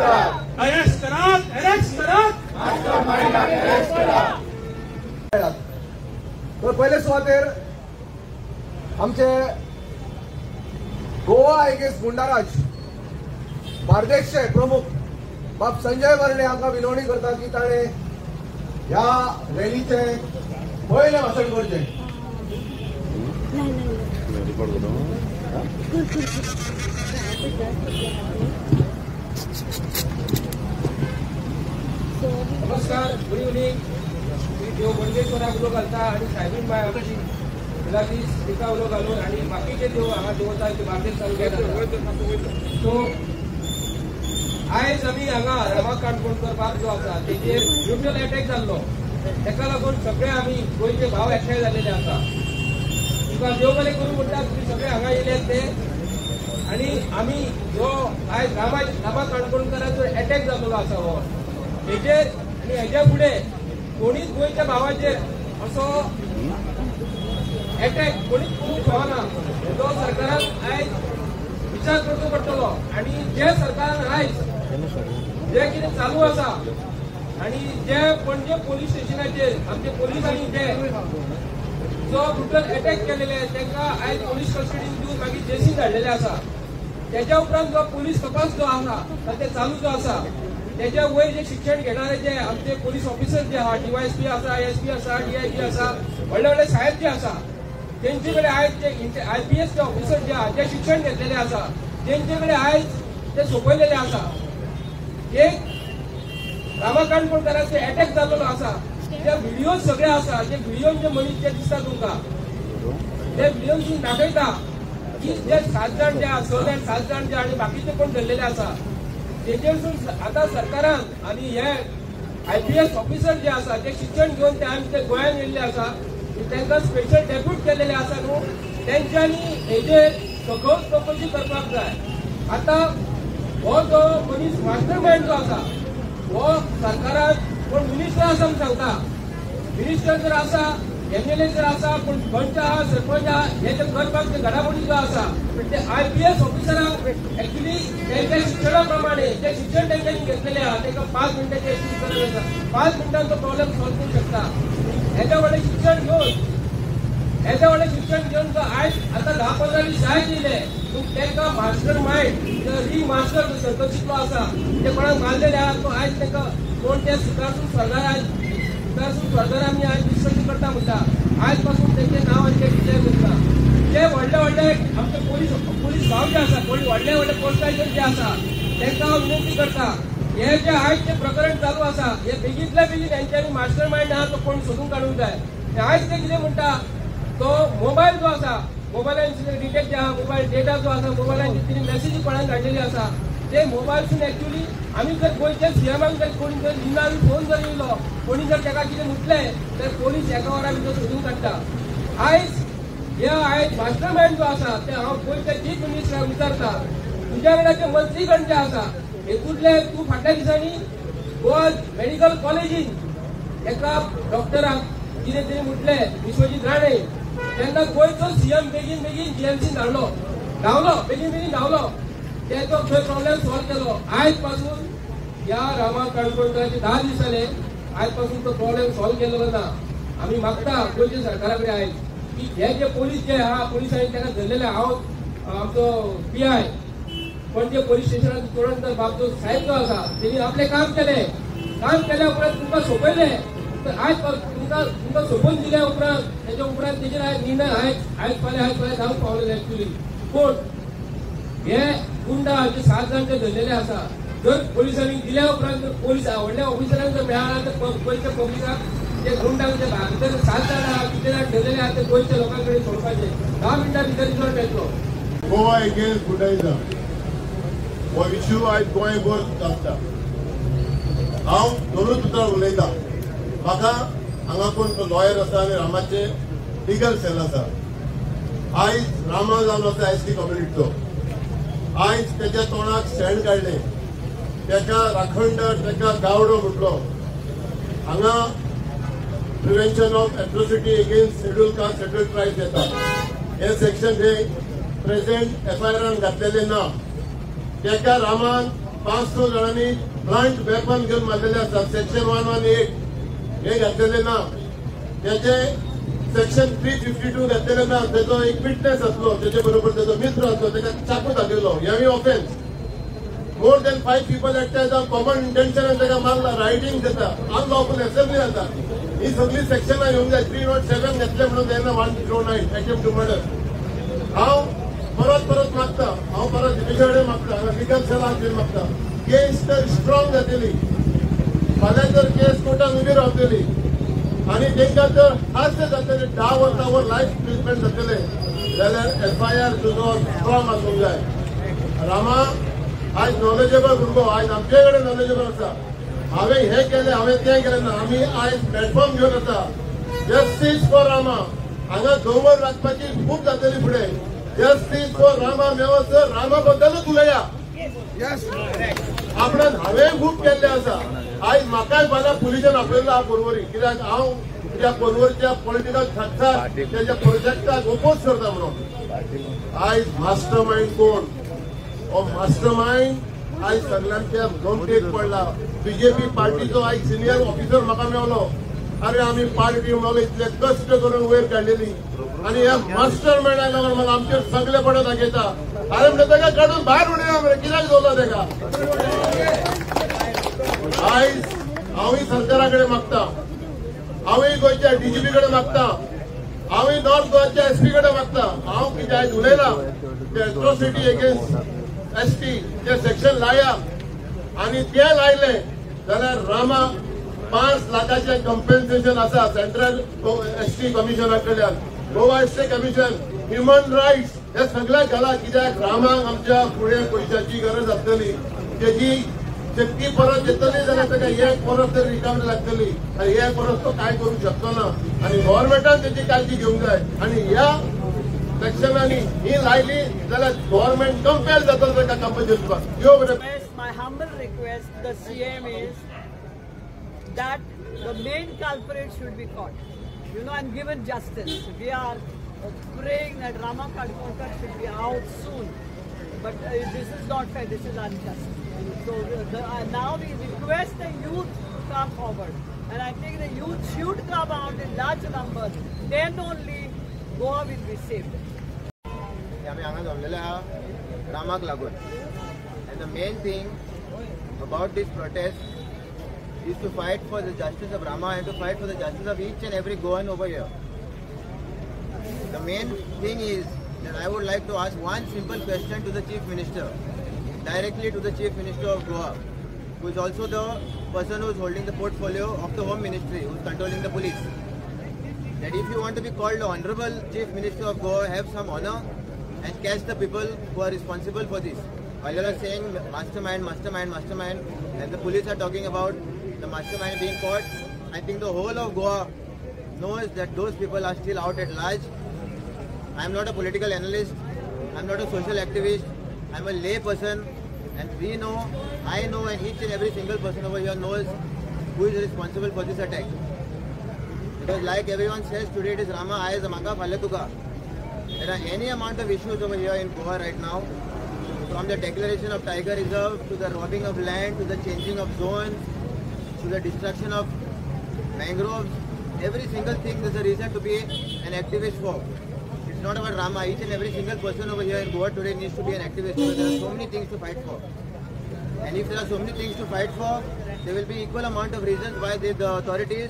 Arrest करात, arrest करात। तर पयले सुवातेर आमचे गोवा एगेन्स्ट गुंडाराज बार्देशचे प्रमुख बाब संजय वर्णे हांकां विनवणी करता की ताणें ह्या रॅलीचें पयलें भाशण करचें। नमस्कार, गुड इव्हनिंग। मी देव बंदेश्वराक उलो घालता आनी सायबीन बाय आमची गुलाबी तिका उलो घालून आनी बाकीचे देव हांगा देवता बार्देस तालुक्यात। सो आयज आमी हांगा रामा काणकोणकर बाब जो आसा तेजेर ब्रुटल एटॅक जाल्लो, तेका लागून सगळे आमी गोंयचे भाव एकठांय जाल्लेले आसा। तुका देव बरें करूं म्हणटा, तुमी सगळे हांगा येयले ते। आनी आमी जो आयज रामा काणकोणकराचो एटॅक जाल्लो आसा हो हेजेर आनी हेज्या फुडें कोणीच गोंयच्या भावाचेर असो एटॅक कोणीच करूंक शकना हेजो सरकारान आयज विचार करचो पडटलो। आनी जे सरकारान आयज जे कितें चालू आसा आनी जे पणजे पोलीस स्टेशनाचेर आमचे पोलिसांनी जे जो ब्रुटल एटॅक केलेले तांकां आयज पोलीस कस्टडीन दिवन मागीर जेसीन धाडलेले आसा। तेज्या उपरांत जो पोलीस तपास जो आसा ते चालू जो आसा तेज्या वयर जे शिक्षण घेणारे जे आमचे पोलीस ऑफिसर जे आहा, डीवायएसपी आसा, एसपी आसा, डीआयजी आसा, व्हडले व्हडले साहेब जे आसा तेंचे कडेन आयज जे आयपीएस ऑफिसर जे आहा जे शिक्षण घेतलेले आसा तेंचे कडेन आयज ते सोंपयलेले आसा। एक रामा काणकोणकराचो एटॅक जाल्लो आसा, जे व्हिडिओ सगळे आसा, जे व्हिडिओ जे मनीस जे दिसता तुमकां ते व्हिडिओ दाखयता की जे 7 जाण जे आहा, 6 जाण 7 जाण जे आनी बाकीचे कोण धरलेले आसा तेजेरसून आतां सरकारान आनी हे आयपीएस ऑफिसर जे आसा जे शिक्षण घेवन ते आमचे गोंयांत येयल्ले आसा तांकां स्पेशल डेप्यूट केलेले आसा न्हू, तेंच्यांनी हेजेर सखोल चवकशी करपाक जाय। आतां हो जो मनीस मास्टर मायंड जो आसा हो सरकारान कोण मिनिस्टर आसा म्हूण सांगता, मिनिस्टर जर आसा, एमएलए जर आसा, पूण पंच आहा, सरपंच आहा, हे जे करपाक जे घडामोडी जो आसा ते आयपीएस ऑफिसरांक एक्चुअली तेंच्या शिक्षणा प्रमाणे जे शिक्षण तेंच्यांनी घेतलेले आहा तांकां 5 मिनटांचे गरज आसा, 5 मिनटांचो प्रॉब्लेम सॉल्व करूंक शकता। हेच्या व्हडलें शिक्षण घेवन हेच्या व्हडलें शिक्षण घेवन जो आयज आतां 10-15 दीस जायत येयले पूण तांकां मास्टर मायंड री मास्टर जो सर्कशींतलो आसा ते कोणाक मारलेले आहा तो आयज तांकां कोण ते सुदारसून सरदार आयज सुदारसून सरदार आमी आयज डिस्कशन करता म्हणटा आयज पासून तेंचें नांव आनी ते डिक्लेअर करता। जे व्हडले व्हडले आमचे पोलीस भाव जे आसा, कोणी व्हडले व्हडले पोस्टाचेर जे आसा तांकां हांव विनंती करता, हे जे आयज जे प्रकरण चालू आसा हे बेगींतल्या बेगीन हेंच्यांनी मास्टर मायंड आहा तो कोण सोदून काडूंक जाय। आयज ते कितें म्हणटा तो मोबायल जो आसा मोबायलान डिटेक्ट जे आहा, मोबायल डेटा जो आसा, मोबायलान तिने मेसेजी कोणाक धाडलेली आसा ते मोबायलसून एक्चुअली आमी जर गोंयच्या सीएमाक जर कोणी जर निनावी फोन जर येयलो कोणी जर ताका कितें म्हटलें तर पोलीस एका वरा भितर सोदून काडटा। आयज हे आयज मास्टर मायंड जो आसा ते हांव गोंयच्या चीफ मिनिस्टराक विचारता, तुज्या कडेन जे मंत्रीगण जे आसा हेतूंतले तूं फाटल्या दिसांनी गोवा मेडिकल कॉलेजीन एका डॉक्टराक कितें तरी म्हटलें विश्वजीत राणे, तेन्ना गोंयचो सीएम बेगीन बेगीन जीएमसीन धाडलो, धांवलो, बेगीन बेगीन धांवलो, तेजो थंय प्रॉब्लेम सॉल्व केलो। आयज पासून ह्या रामा काणकोणकराचे 10 दीस जाले, आयज पासून तो प्रॉब्लेम सॉल्व केलेलो ना। आमी मागता गोंयच्या सरकारा कडेन आयज की हे जे पोलीस जे आहा पोलिसांनी ताका धरलेले, हांव आमचो पीआय पणजे पोलीस स्टेशनाचो चोडणकर बाब जो साहेब जो आसा तेणी आपलें काम केलें, काम केल्या उपरांत तुमकां सोंपयलें तर आयज तुमकां तुमकां सोंपोवन दिल्या उपरांत तेच्या उपरांत तेजेर आयज निर्णय आयज आयज फाल्यां आयज फाल्यां जावंक पावलेले एक्चुअली। पूण हे गुंडा जे 7 जाण जे धरलेले आसा जर पोलिसांनी दिल्या उपरांत जर पोलीस व्हडल्या ऑफिसरांक जर मेळना तर गोंयच्या पब्लिकाक जे गुंडांक जे भितर 7 जाण आहा कितले जाण धरलेले आहा ते गोंयच्या लोकां कडेन सोडपाचे 10 मिनटां भितर रिजल्ट येतलो। गोवा एगेन्स्ट गुंडाइझम हो इश्यू आयज गोंयभर चलता। हांव दोनूच उतरां उलयतां, म्हाका हांगा कोण तो लॉयर आसा आनी रामाचे लिगल सेल आसा। आयज रामा जावन आसा एस टी कम्युनिटीचो, आयज तेच्या तोंडाक शेण काडलें, तेका राखणदार तेका गावडो म्हटलो। हांगा prevention of atrocity against schedule caste schedule tribe येता, हे सेक्शन हे प्रेझेंट एफआयआरान घातलेले ना। तेका रामान 5-6 जाणांनी ब्लंट वेपन घेवन मारलेले आसा. सेक्शन 118 हे घातलेले ना, त्याचे सेक्शन 352 घातलेले ना. तेजो एक विटनेस आसलो, तेजे बरोबर तेजो मित्र आसलो, तेका चाकू दाखयलो. हेवूय offence. More than 5 people एकठांय जावन कॉमन इंटेन्शनान ताका मारला, रायटिंग जाता, अनलॉफूल असेंब्ली जाता. ही सगळी सेक्शनां येवंक जाय. 307 घातले म्हणून जायना, 109 अटेम्प्ट टू मर्डर. हांव परत परत मागता, हांव परत दिपेशा कडेन मागता, लिगल सेलाक मागता, केस तर स्ट्रॉंग जातली, फाल्यां तर केस कोर्टान उबी रावतली आनी तांकां जर हास्य जातले, 10 वर्सां वर लायफ ट्रिटमेंट जातले जाल्यार एफआयआर तुजो स्ट्रॉंग आसूंक जाय. रामा आयज नॉलेजेबल भुरगो, आयज आमचे कडेन नॉलेजेबल आसा. हांवें हें केलें, हांवें तें केलें ना. आमी आयज प्लॅटफॉर्म घेवन आसा जस्टीस फॉर रामा. हांगा गवर राखपाची खूब जातली फुडें. जस्टीस फॉर रामा मेवसर रामा बद्दलूच उलया. आपणान हांवें खूब केल्लें आसा. आयज म्हाकाय फाल्यां पुलिसान आपयलो आहा पर्वरी, कित्याक हांव त्या पर्वरीच्या पॉलिटिकल थट्टाक, तेच्या प्रोजेक्टाक ओपोज करता म्हणून. आयज मास्टर मायंड कोण? हो मास्टर मायंड आयज सगल्यांच्या गोमटेक पडला. बीजेपी पार्टीचो आयज सिनियर ऑफिसर म्हाका मेवलो. अरे आमी पार्टी मेवलो, इतले कश्ट करून वयर काडलेली आनी ह्या मास्टर मायंडाक लागून म्हाका आमचेर सगळे पडत दाखयता. अरे म्हणटा ताका काडून भायर उडयना मरे, कित्याक दवरला ताका? आयज हांवूय सरकारा कडेन मागता, हांवूय गोंयच्या डीजीपी कडेन मागता, हांवूय नॉर्थ गोवाच्या एसपी कडेन मागता. हांव कितें आयज उलयलां ते एट्रोसिटी अगेन्स्ट एसटी ते सेक्शन लाया आनी ते लायले जाल्यार रामा 5 लाखाचें कम्पेन्सेशन आसा सेंट्रल एसटी कमिशना कडल्यान. Goa ST commission, human rights हे सगळें घाला. कित्याक रामाक आमच्या फुडें पयशाची गरज आसतली, तेजी शक्ती परत येतली जाल्यार ताका एक परत तरी रिकवरी लागतली आनी एक परत तो कांय करूंक शकतो ना. आनी गव्हर्मेंटान तेची काळजी घेवंक जाय. आनी ह्या सेक्शनांनी ही लायली जाल्यार गव्हर्मेंट कंपेल जातलो ताका कंपन्सेशन दिवपाक. My humble request to the CM is that the main culprit should be caught, you know, and given justice. We are praying that Rama Kankonkar should be out soon, but this is not fair, this is unjust. So now we request the youth to come forward, and I think the youth should come out in large numbers. Then only Goa will be saved. आमी हांगा जमलेले आहा रामाक लागून. And the main thing about this protest is to fight for the justice of Rama and to fight for the justice of each and every Goan over here. The main thing is that I would like to ask one simple question to the Chief Minister, directly to the Chief Minister of Goa, who is also the person who is holding the portfolio of the Home Ministry, who is controlling the police. That if you want to be called the Honorable Chief Minister of Goa, have some honor and catch the people who are responsible for this. While you are saying mastermind, mastermind, mastermind, and the police are talking about the mastermind being caught, I think the whole of Goa knows that those people are still out at large. I am not a political analyst, I am not a social activist, I am a lay person, and we know, I know, and each and every single person over here knows who is responsible for this attack. Because like everyone says, today it is Rama, I is Amaka Falatuka. There are any amount of issues over here in Goa right now, from the declaration of tiger reserve to the robbing of land, to the changing of zones, to the destruction of mangroves. Every single thing there's a reason to be an activist for. It's not about Rama. Each and every single person over here in Goa today needs to be an activist, because there are so many things to fight for. And if there are so many things to fight for, there will be equal amount of reasons why the authorities,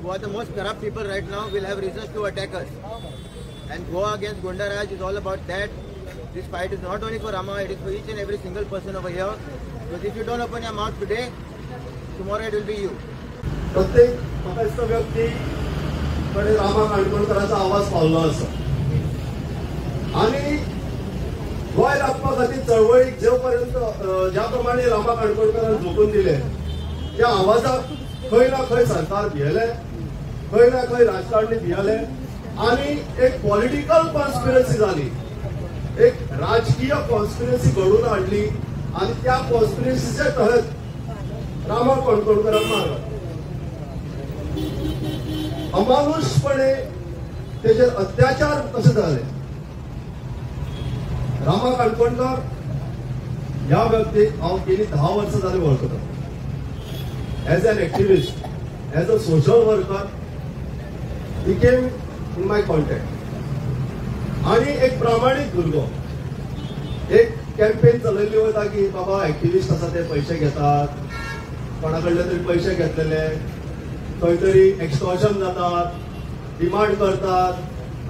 who are the most corrupt people right now, will have reasons to attack us. And Goa against Gunda Raj is all about that. This fight is not only for Rama, it is for each and every single person over here. Because if you don't open your mouth today, tomorrow it will be you. प्रत्येक म्हाका दिसता व्यक्ती कडेन रामा काणकोणकराचो आवाज पावलो आसा. आनी गोंय राखपा खातीर चळवळीक जे पर्यंत ज्या प्रमाणे रामा काणकोणकरान झोकून दिले त्या आवाजाक खंय ना खंय सरकार भियेले, खंय ना खंय राजकारणी भियेले आनी एक पॉलिटिकल कॉन्स्पिरसी जाली, एक राजकीय कॉन्स्पिरसी घडून हाडली आनी त्या कॉन्स्पिरसीच्या तहत रामा काणकोणकराक मारलो. अमानुषपणे तेजेर अत्याचार कशे जाले. रामा काणकोणकर ह्या व्यक्तीक हांव गेली 10 वर्सां जाली वळखता. As an activist, as a social worker, he came in my contact. आणि एक प्रामाणीक भुरगो, एक कॅम्पेन चलयल्ली वता की बाबा एक्टिविस्ट आसा ते पयशे घेतात, कोणा कडले तरी पयशे घेतलेले, खंय तरी एक्स्टॉर्शन जातात, डिमांड करतात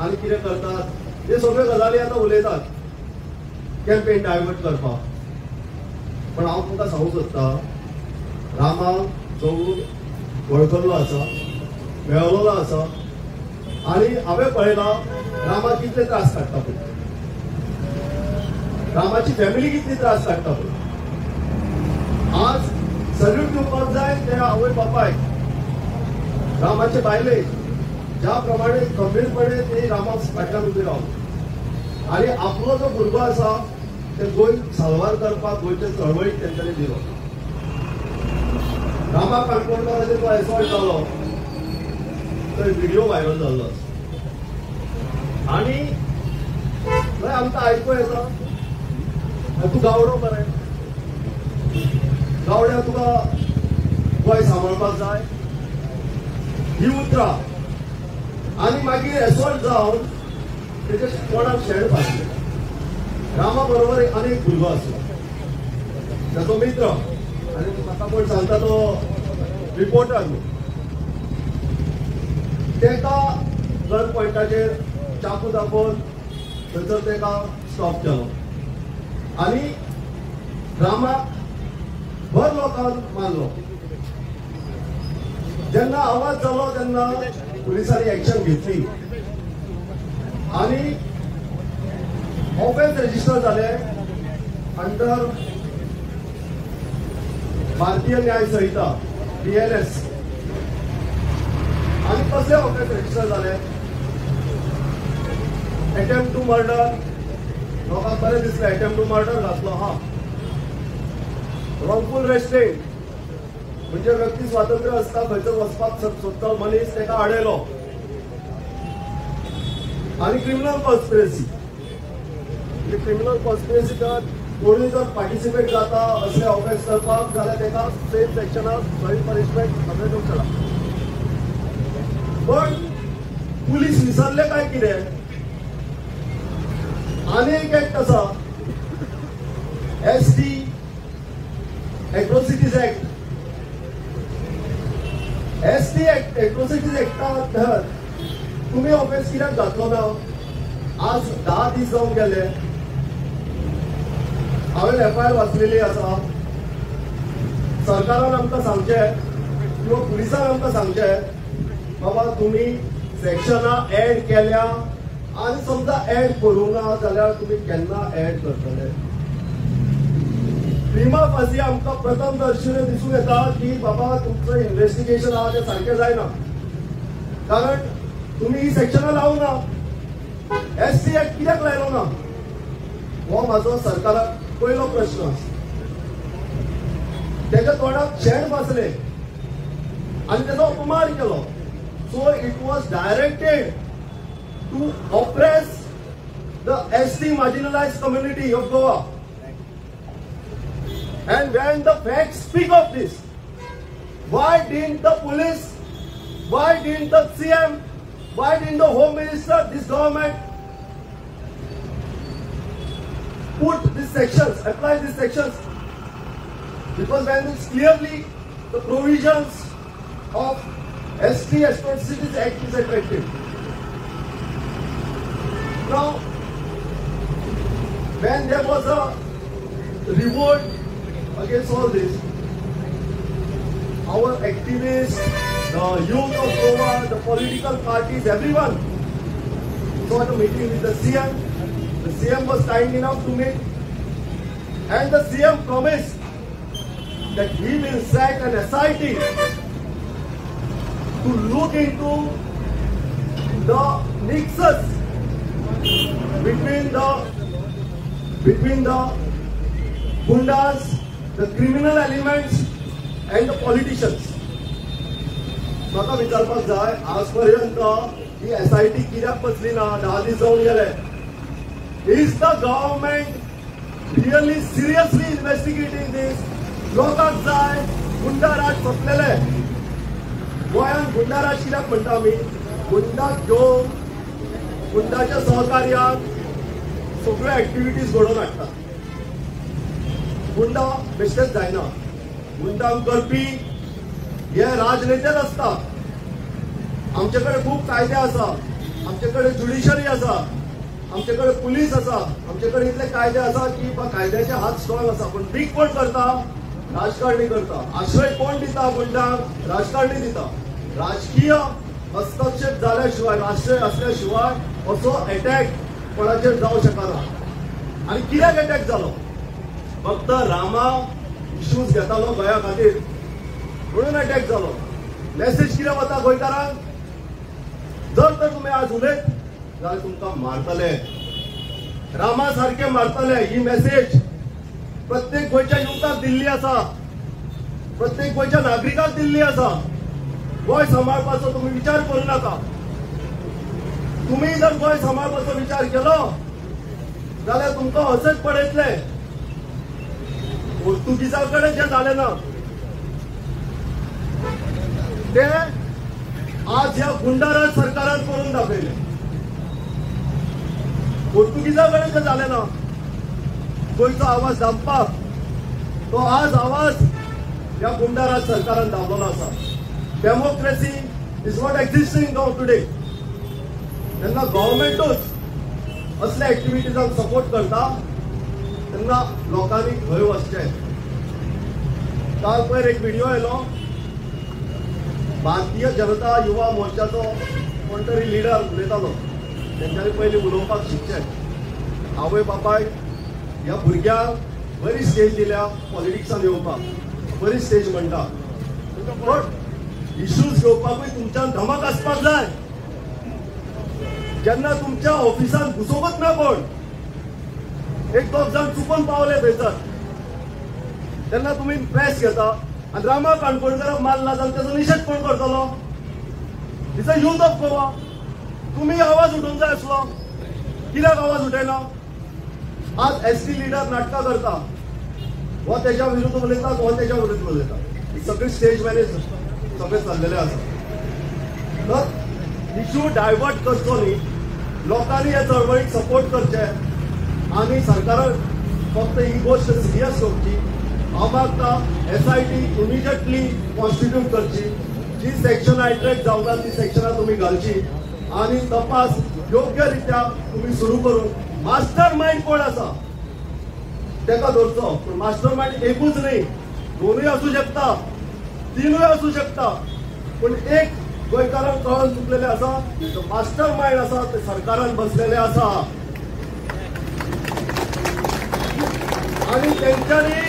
आनी कितें करतात, हे सगळ्यो गजाली आतां उलयतात कॅम्पेन डायवर्ट करपाक. पण हांव तुमकां सांगूंक सोदता, रामा जो वळखल्लो आसा, मेळलेलो आसा आनी हांवें पळयलां रामा कितले त्रास काडटा पळय, रामाची फॅमिली कितली त्रास काडटा पळय. आज सल्यूट दिवपाक जाय त्या आवय बापायक, रामाचे बायलेक, ज्या प्रमाणे गंभीरपणे ते रामा फाटल्यान उबी रावले आनी आपलो जो भुरगो आसा ते गोंय साल्वार करपाक, गोंयचे चळवळीक तेंच्यांनी दिलो. रामा काणकोणकाराचेर जो एसॉल्ट जालो तो व्हिडिओ व्हायरल जाल्लो आसा आनी थंय आमकां आयकूं येता, तूं गावडो मरे, गावड्या तुका गोंय सांबाळपाक जाय, ही उतरां. आनी मागीर एसॉल्ट जावन तेजे तोंडाक शेण फासलें. रामा बरोबर आनी एक भुरगो आसलो, ताचो मित्र, आनी म्हाका कोण सांगता तो रिपोर्टर न्हू, तेका गन पॉयंटाचेर चाकू दाखोवन थंयसर तेका स्टॉप केलो आनी रामाक भर लोकांक मारलो. जेन्ना आवाज जालो तेन्ना पुलिसांनी एक्शन घेतली आनी ऑफेन्स रजिस्टर जाले अंडर भारतीय न्याय संहिता BNS. आनी कसले ऑफेन्स रजिस्टर जाले? एटेम्प्ट टू मर्डर, लोकांक बरें दिसलें एटेम्प्ट टू मर्डर घातलो. हा, रॉंगफूल रेस्ट्रेंट म्हणजे व्यक्ती स्वातंत्र्य आसता, खंयसर वचपाक सोदता मनीस, ताका आडयलो. आनी क्रिमिनल कॉन्स्पिरसी, म्हणजे क्रिमिनल कॉन्स्पिरसी तर कोणूय जर पार्टिसिपेट जाता असले ऑफेन्स करपाक जाल्यार ताका सेम सेक्शनाक सही पनिशमेंट सगळें दिवंक शकता. पण पुलीस विसरले काय कितें? आनी एक एक्ट आसा, ST atrocities act. ST atrocities एक्टा तहत तुमी ऑफेन्स कित्याक घातलो ना? आज 10 दीस जावन गेले, हांवें एफआयआर वाचलेली आसा. सरकारान आमकां सांगचें किंवा पुलिसान आमकां सांगचें, बाबा तुमी सेक्शनां एड केल्या आनी समजा एड करूंक ना जाल्यार तुमी केन्ना एड करतले? प्रिमा फासी आमकां प्रथम दर्शन दिसून येता की बाबा तुमचें इन्व्हेस्टिगेशन आहा तें सारकें जायना, कारण तुमी ही सेक्शनां लावूं ना, ST act कित्याक लायलो ना? हो म्हाजो सरकाराक पयलो प्रश्न आसा. तेच्या तोंडाक शेण बसलें आनी तेजो अपमान केलो. So it was directed to oppress the ST marginalised community of Goa. And when the facts speak of this, why didn't the police, why didn't the CM, why didn't the Home Minister, this government put these sections, apply these sections? Because when it's clearly the provisions of ST Atrocities Act is attractive. Now, when there was a revolt against all this, our activists, the youth of Goa, the political parties, everyone sought a meeting with the CM. The CM was kind enough to meet, and the CM promised that he will set an SIT to look into the nexus between the gundas, the criminal elements and the politicians. म्हाका विचारपाक जाय, आज पर्यंत ही SIT कित्याक बसली ना? 10 दीस जावन गेले. Is the government really seriously investigating this. लोकांक जाय गुंडाराज सोंपलेले. गोंयांत गुंडाराज कित्याक म्हणटा आमी? गुंडाक घेवन गुंडाच्या सहकार्यान सगळ्यो एक्टिविटीज घडोवन हाडटा. गुंडा बेश्टेच जायना, गुंडांक करपी हे राजनेतेच आसता. आमचे कडेन खूब कायदे आसा, आमचे कडेन ज्युडिशरी आसा, आमचे कडेन पुलीस आसा, आमचे कडेन इतले कायदे आसा की कायद्याचे हात स्ट्रॉंग आसा. पूण बीक कोण करता? राजकारणी करता. आश्रय कोण दिता गुंडांक? राजकारणी दिता. राजकीय हस्तक्षेप जाल्या शिवाय, आश्रय असल्या शिवाय असो अटॅक कोणाचेर जावं शकना. आनी कित्याक अटॅक जालो? फक्त रामा इश्यूज घेतालो गोंया खातीर म्हणून अटॅक जालो. मेसेज कितें वता गोंयकारांक? जर तर तुमी आज उलयत जाल्यार तुमकां मारतले, रामा सारके मारतले. ही मेसेज प्रत्येक गोंयच्या युवकाक दिल्ली आसा, प्रत्येक गोंयच्या नागरिकाक दिल्ली आसा. गोंय सांबाळपाचो तुमी विचार करूं नाका. तुमी जर गोंय सांबाळपाचो विचार केलो जाल्यार तुमकां अशेंच पडयतले. पोर्तुगीजा कडेन जें जालें ना ते आज ह्या गुंडाराज सरकारान करून दाखयलें. पोर्तुगीजा कडेन जें जालें ना गोंयचो आवाज दामपाक, तो आज आवाज ह्या गुंडाराज सरकारान दामलेलो आसा. Democracy is not existing now today. तेन्ना गव्हर्मेंटूच असल्या एक्टिविटीजांक सपोर्ट करता तेन्ना लोकांनी खंय वचचें. काल पयर एक व्हिडिओ आयलो, भारतीय जनता युवा मोर्चाचो कोण तरी लिडर उलयतालो. तेंच्यांनी पयलीं उलोवपाक शिकचें. आवय बापायक ह्या भुरग्यांक बरी स्टेज दिल्या पॉलिटिक्सान येवपाक, बरी स्टेज म्हणटा, बट इश्यूज घेवपाकूय तुमच्यान धमक आसपाक जाय. जेन्ना तुमच्या ऑफिसान घुसोवच ना कोण, एक दोग जाण चुकून पावले थंयसर, तेन्ना तुमी प्रेस घेता आनी रामा काणकोणकराक मारला जाल्यार तेजो निशेध कोण करतलो? It's a youth of Goa. तुमी आवाज उठोवंक जाय आसलो, कित्याक आवाज उठयना? आज एस टी लिडर नाटकां करता, हो तेज्या विरुद्ध उलयता, हो तेज्या विरुद्ध उलयता. सगळी स्टेज मॅनेज सगळें चल्लेलें आसा. तर इश्यू डायवर्ट करचो न्ही. लोकांनी ह्या चळवळीक सपोर्ट करचे आनी सरकारान फक्त ही गोश्ट सिरियस घेवची. हांव मागता SIT immediately constitute करची. जी सेक्शनां एट्रेक्ट जावंक ना ती सेक्शनां तुमी घालची आनी तपास योग्य रित्या तुमी सुरू करून मास्टर मायंड कोण आसा तेका धरचो. पूण मास्टर मायंड एकूच न्ही, दोनूय आसूं शकता, तिनूय आसूं शकता. पूण एक गोंयकारांक कळोन चुकलेलें आसा, मास्टर मायंड आसा ते सरकारान बसलेले आसा आनी तेंच्यांनी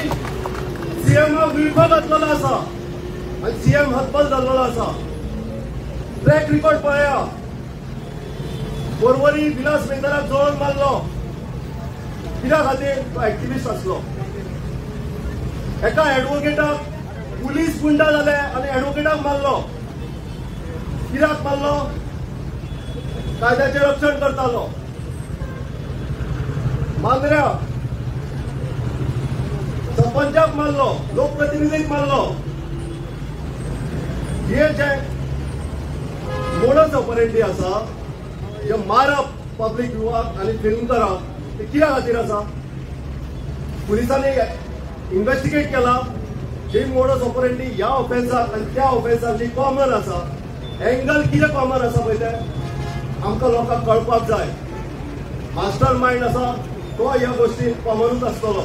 सीएमाक विळखो घातलेलो आसा आनी सीएम हतबल जाल्लो आसा. ट्रॅक रिकॉर्ड पळया, पोरवरी विलास मेंदराक जळोवन मारलो. कित्या खातीर? तो एक्टिविस्ट आसलो. एका एडवोकेटाक पुलीस गुंडा जाले आनी एडवोकेटाक मारलो. कित्याक मारलो? कायद्याचें रक्षण करतालो. मांद्र्या सरपंचाक मारलो, लोकप्रतिनिधीक मारलो. हे जे मोडस ऑपरेंटी आसा, जे मारप पब्लीक युवाक आनी फिल्म करप, ते कित्या खातीर आसा? पुलिसांनी इन्वेस्टिगेट केला. जी मोडस ऑपरेंटी ह्या ऑफेन्साक आनी त्या ऑफेन्साक जी कॉमन आसा, एंगल कितें कॉमन आसा पळय तें आमकां लोकांक कळपाक जाय. मास्टर मायंड आसा तो ह्या गोश्टीन कॉमनूच आसतलो,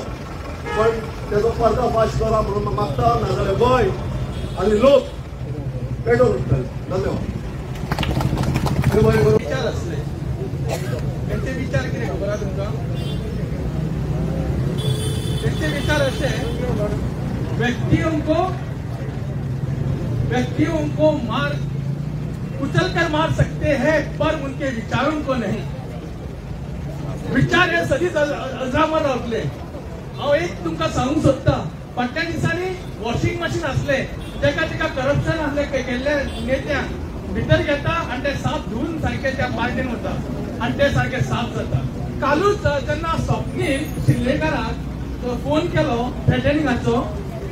पण तेजो पर्दाफाश करा म्हणून मागता. नाजाल्यार गोंय आनी लोक पेटोवन उठतले. धन्यवाद. विचार आसले त्यांचे विचार कितें खबर आसा तुमकां? त्यांचे विचार अशे, व्यक्तियों को मार कुचल कर मार सकते हैं पर उनके विचारों को नहीं. विचार हे सदीच अजरामर रावतले. हांव एक तुमकां सांगूंक सोदता, फाटल्या दिसांनी वॉशिंग मशीन आसलें तेका तेका करप्शन आसलें केल्ल्या नेत्यांक भितर घेता आनी ते साफ धुवन सारके त्या पार्टीन वता आनी ते सारके साफ जाता. कालूच जेन्ना स्वप्नील शिल्लेकाराक फोन केलो थ्रेटनिंगाचो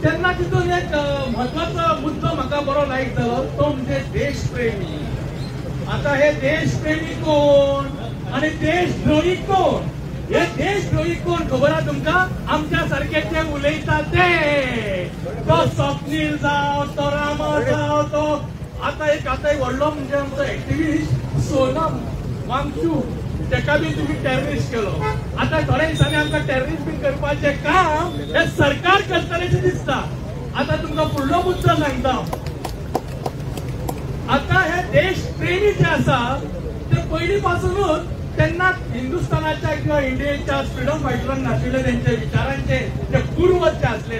तेन्ना तितून एक म्हत्वाचो मुद्दो म्हाका बरो लायक जालो, तो म्हणजे देशप्रेमी. आता हे देशप्रेमी कोण आनी देशद्रोही कोण? हे देशद्रोही कोण खबर आहा तुमकां? आमच्या सारके जे उलयता ते, तो स्वप्नील जावं, तो रामा जावं, तो आतां एक आतां एक व्हडलो म्हणजे आमचो एक्टिविस्ट सोनम वांगचू, तेका बी तुमी टेररिस्ट केलो. आतां थोड्या दिसांनी आमकां टेररिस्ट बीन करपाचें काम हें सरकार करतलें दिसता. आतां तुमकां फुडलो मुद्दो सांगता. आतां हे देशप्रेमी जे आसा ते पयलीं पासूनच तेन्ना हिंदुस्थानाच्या किंवा इंडियेच्या फ्रिडम फायटरांक नाशिल्ले तेंचे विचारांचे जे पूर्वज जे आसले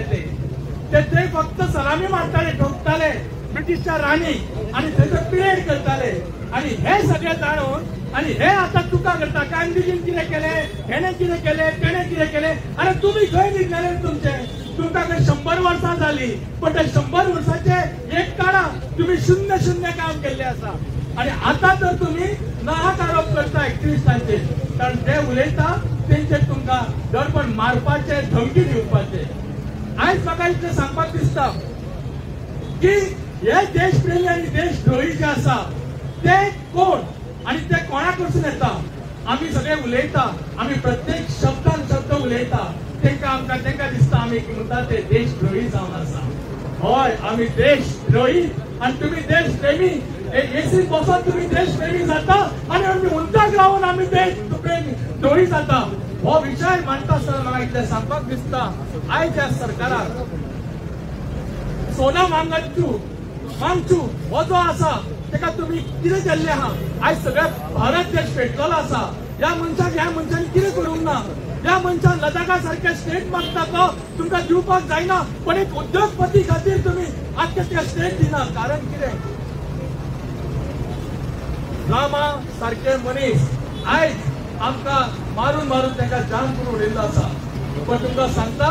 ते ते फक्त सलामी मारताले, ठोकताले ब्रिटिशच्या राणी आनी थंयसर पिरेड करताले. आनी हे सगळे जाणून आनी हे आतां चुका करता. गांधीजीन कितें केलें, हेणें कितें केलें, तेणें कितें केलें. आनी तुमी खंय निघलेले तुमचे? तुमकां खंय 100 वर्सां जाली, पण त्या 100 वर्साचे एक काळा तुमी शून्य शून्य काम केल्लें आसा. आनी आतां तर तुमी नाहक आरोप करता एक्टिविस्टांचेर, कारण ते उलयता तेंचेर तुमकां दडपण मारपाचे, धमकी दिवपाचे. आयज म्हाका इतलें सांगपाक दिसता की हे देशप्रेमी आनी देशद्रोही जे आसा ते कोण आनी ते कोणा कडसून येता? आमी सगळे उलयता, आमी प्रत्येक शब्दान शब्द उलयता. तेंकां आमकां तेंकां दिसता आमी म्हणटा ते देशद्रोही जावन आसा. हय, आमी देशद्रोही आनी तुमी देशप्रेमी. एसी बसोन तुमी देशप्रेमी जाता आनी आमी उंचाक रावन आमी देशप्रेमी द्रोही जाता. हो विशय मांडटा आसतना म्हाका इतलें सांगपाक दिसता, आयज ह्या सरकाराक सोनम वांगचू हो जो आसा तेका तुमी कितें केल्लें आहा? आयज सगळ्या भारत देश पेटलेलो आसा. ह्या मनशाक ह्या मनशान कितें करूंक ना? ह्या मनशान लडाखा सारखे स्टेट मागता तो तुमकां दिवपाक जायना, पण एक उद्योगपती खातीर तुमी आख्खे त्या स्टेट दिना. कारण कितें? रामा सारखे मनीस आयज आमकां मारून मारून तांकां जाम करून उडयल्लो आसा. पण तुमकां सांगता,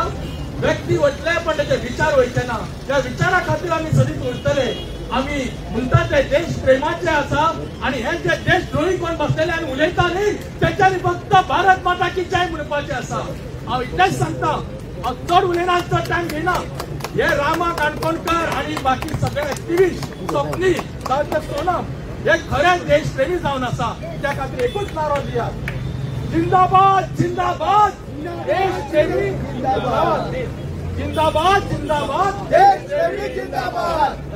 व्यक्ती वतले पण तेचे विचार वयचे ना. त्या विचारा खातीर आमी सदींच उरतले. आमी म्हणटा ते देश प्रेमाचे आसा आनी हे जे देशद्रोही कोण बसलेले आनी उलयता न्ही तेच्यांनी फक्त भारत माता की जय म्हणपाचें आसा. हांव इतलेंच सांगता, हांव चड उलयना, चड टायम घेयना. हे रामा काणकोणकर आनी बाकी सगळे एक्टिविस्ट स्वप्नील जावं सोनम हे खरे देशप्रेमी जावन आसा. त्या खातीर एकूच नारो दियात, जिंदाबाद जिंदाबाद देशप्रेमी जिंदाबाद, जिंदाबाद जिंदाबाद देशप्रेमी जिंदाबाद,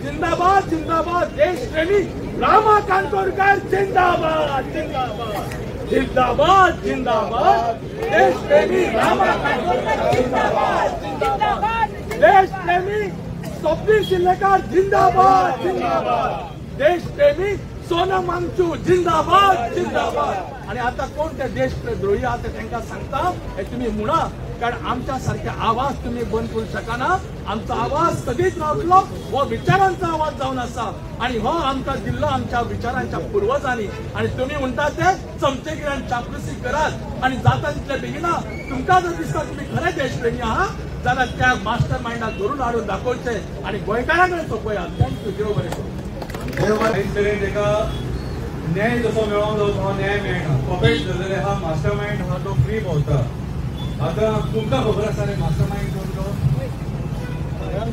जिंदाबाद जिंदाबाद देशप्रेमी रामा काणकोणकर जिंदाबाद, जिंदाबाद जिंदाबाद जिंदाबाद देशप्रेमी रामा काणकोणकर जिंदाबाद, जिंदाबाद देशप्रेमी स्वप्नील शिर्लेकर जिंदाबाद, जिंदाबाद देशप्रेमी सोनम वांगचू जिंदाबाद, जिंदाबाद. आनी आतां कोण ते देशद्रोही आहा ते तांकां सांगता, हे तुमी म्हणा, कारण आमच्या सारखे आवाज तुमी बंद करूंक शकना. आमचो आवाज सदींच रावतलो, हो विचारांचो आवाज जावन आसा आनी हो आमकां दिल्लो आमच्या विचारांच्या पुर्वजांनी. आनी तुमी म्हणटा ते चमचेगिरी आनी चापलुसी करात आनी जाता तितले बेगिना तुमकां जर दिसता तुमी खरे देशप्रेमी आहा जाल्यार त्या मास्टर मायंडाक धरून हाडून दाखोवचे आनी गोंयकारां कडेन सोंपयात. Thank you. देव बरें करूं. तेका न्याय जसो मेळोंक जाय तसो न्याय मेळना. पपेट धरलेले आहा, मास्टर मायंड आहा तो फ्री भोंवता. आतां तुमकां खबर आसा रे मास्टर मायंड कोण तो?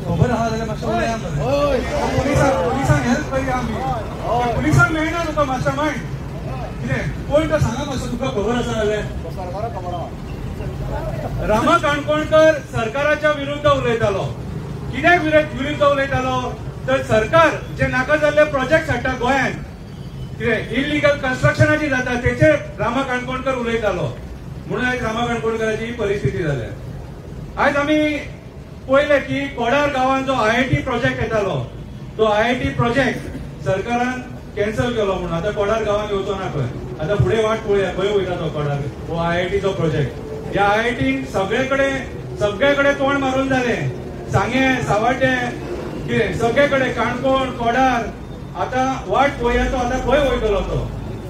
खबर आहा जाल्यार मातशें उलया मरे. पुलिसांक हेल्प करया आमी. पुलिसांक मेळना तुका मास्टर मायंड कितें कोण तो सांगा मातसो, तुका खबर आसा जाल्यार. रामा काणकोणकर सरकाराच्या विरुद्ध उलयतालो. कित्याक विरुद्ध उलयतालो? तर सरकार जे नाका जाल्ले प्रोजेक्ट हाडटा गोंयांत, कितें इलिगल कन्स्ट्रक्शनाची जाता, तेचेर रामा काणकोणकर उलयतालो. म्हणून आयज रामा काणकोणकराची ही परिस्थिती जाल्या. आयज आमी पळयलें की कोडार गांवांत जो IIT project येतालो तो IIT project सरकारान कॅन्सल केलो. म्हणून आतां कोडार गांवांत येवचो ना खंय. आतां फुडें वाट पळोवया खंय वयता तो कोडार हो IITचो प्रोजेक्ट. ह्या IITन सगळे कडेन तोंड मारून जालें. सांगें, सावड्डें, कितें सगळे कडेन, काणकोण, कोडार. आतां वाट पळोवया तो आतां खंय वयतलो तो.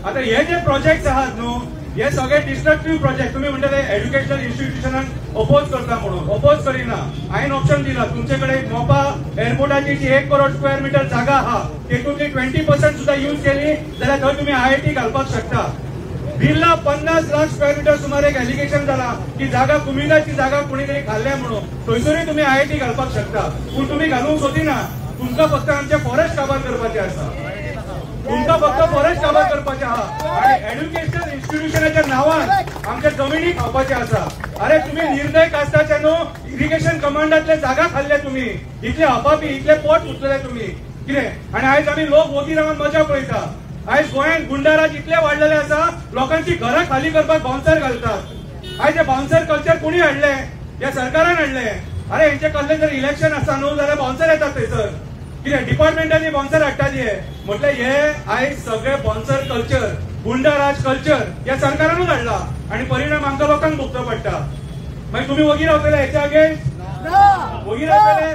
आतां हे जे प्रोजेक्ट आहात न्हू हे सगळे डिस्ट्रक्टीव प्रोजेक्ट. तुमी म्हणटले एज्युकेशनल इन्स्टिट्युशनाक अपोज करता म्हणून, अपोज करिना. हांवें ऑप्शन दिला तुमचे कडेन मोपा एअरपोर्टाची जी 1 करोड स्क्वेअर मिटर जागा आहा तेतूंतली 20% सुद्दां यूज केली जाल्यार थंय तुमी IIT घालपाक शकता. बिर्ला 50 लाख स्क्वेअर मिटर सुमार एक एलिगेशन जाला की जागा कुमिदाची जागा कोणी तरी खाल्ल्या म्हणून, थंयसरूय तुमी आयआयटी घालपाक शकता, पूण तुमी घालूंक सोदिना. तुमकां फक्त आमचे फॉरेस्ट काबार करपाचे आसा, तुमकां फक्त फॉरेस्ट काबार करपाचे आहा आनी एड्युकेशनल इन्स्टिट्युशनाच्या नांवान आमच्या जमिनी खावपाचे आसा. अरे तुम्ही निर्णय कास्ताचे न्हू इरिगेशन कमांडातले जागा खाल्ले तुम्ही, इतले हपापी, इतले पोट उचलले तुम्ही कितें. आनी आयज आमी लोक वोगी रावन मजा पळयता. आयज गोंयांत गुंडाराज इतले वाडलेले आसा, लोकांची घरां खाली करपाक बाउन्सर घालतात. आयज हे बाउन्सर कल्चर कोणी हाडलें? ह्या सरकारान हाडलें. अरे हेंचे कसलें जर इलेक्शन आसा न्हू जाल्यार बाउन्सर येतात थंयसर, कितें डिपार्टमेंटांनी बाउन्सर हाडटात. हे म्हटल्यार हे आयज सगळे बाउन्सर कल्चर, गुंडाराज कल्चर ह्या सरकारानूच हाडला आनी परिणाम आमकां लोकांक भोगचो पडटा. मागीर तुमी वगी रावतले हेच्या अगेन्स्ट? वगी रावतले?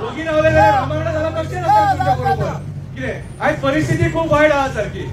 वगी रावले जाल्यार रामा जाल्यार कशें जातलें तुमच्या बरोबर? कितें आयज परिस्थिती खूब वायट आहा, सारकी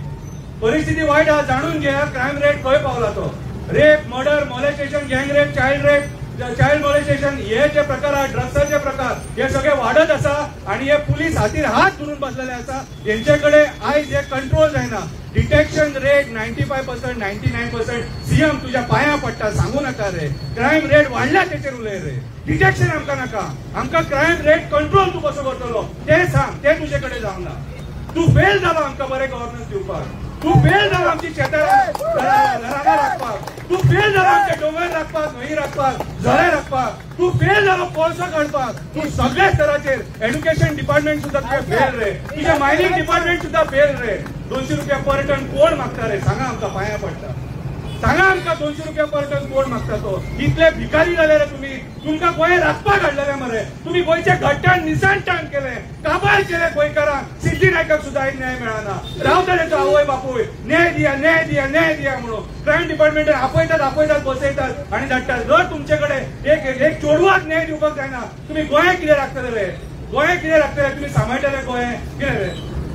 परिस्थिती वायट आहा, जाणून घेया क्रायम रेट खंय पावला तो. Rape, murder, molestation, gang rape, child rape, child molestation हे जे प्रकार आहा, ड्रग्साचे प्रकार हे सगळे वाडत आसा आनी हे पुलीस हातीर हात धरून बसलेले आसा. हेंचे कडेन आयज हे कंट्रोल जायना. Detection rate 95%, 99%. सीएम तुझ्या पाया पडटा, सांगू नाका रे. क्रायम रेट वाडल्या तेचेर उलय रे. डिटेक्शन आमकां नाका, आमकां क्रायम रेट कंट्रोल तूं कसो करतलो तें सांग, तें तुजे कडेन जावंक ना. तूं फेल जालो आमकां बरें गव्हर्नन्स दिवपाक, तूं फेल जालो आमची शेतां रानां राखपाक, तूं फेल जालो आमचे दोंगर राखपाक, न्हंय राखपाक, झरे राखपाक, तूं फेल जालो कोळसो काडपाक. तूं सगळ्या स्तराचेर एड्युकेशन डिपार्टमेंट सुद्दां तुजें फेल रे, तुजें मायनिंग डिपार्टमेंट सुद्दां फेल रे. 200 रुपया पर टन कोण मागता रे? सांगा आमकां, पांया पडटा. सांगा आमकां 200 रुपया पर टन कोण मागता तो? इतले भिकारी जाले रे तुमी, तुमकां गोंय राखपाक हाडलेले मरे. तुमी गोंयचे घट्टाण निसणटाण केले, काबार केले गोंयकारांक. सिद्धी नायकाक सुद्दां आयज न्याय मेळना. रावता तेचो आवय बापूय न्याय दिया, न्याय दिया, न्याय दिया म्हणून क्रायम डिपार्टमेंटान आपयतात, आपयतात, बसयतात आनी धाडटात. जर तुमचे कडेन एक एक चेडवाक न्याय दिवपाक जायना, तुमी गोंयांत कितें राखतले रे? गोंयांत कितें राखतले तुमी? सांबाळटले गोंय कितें रे?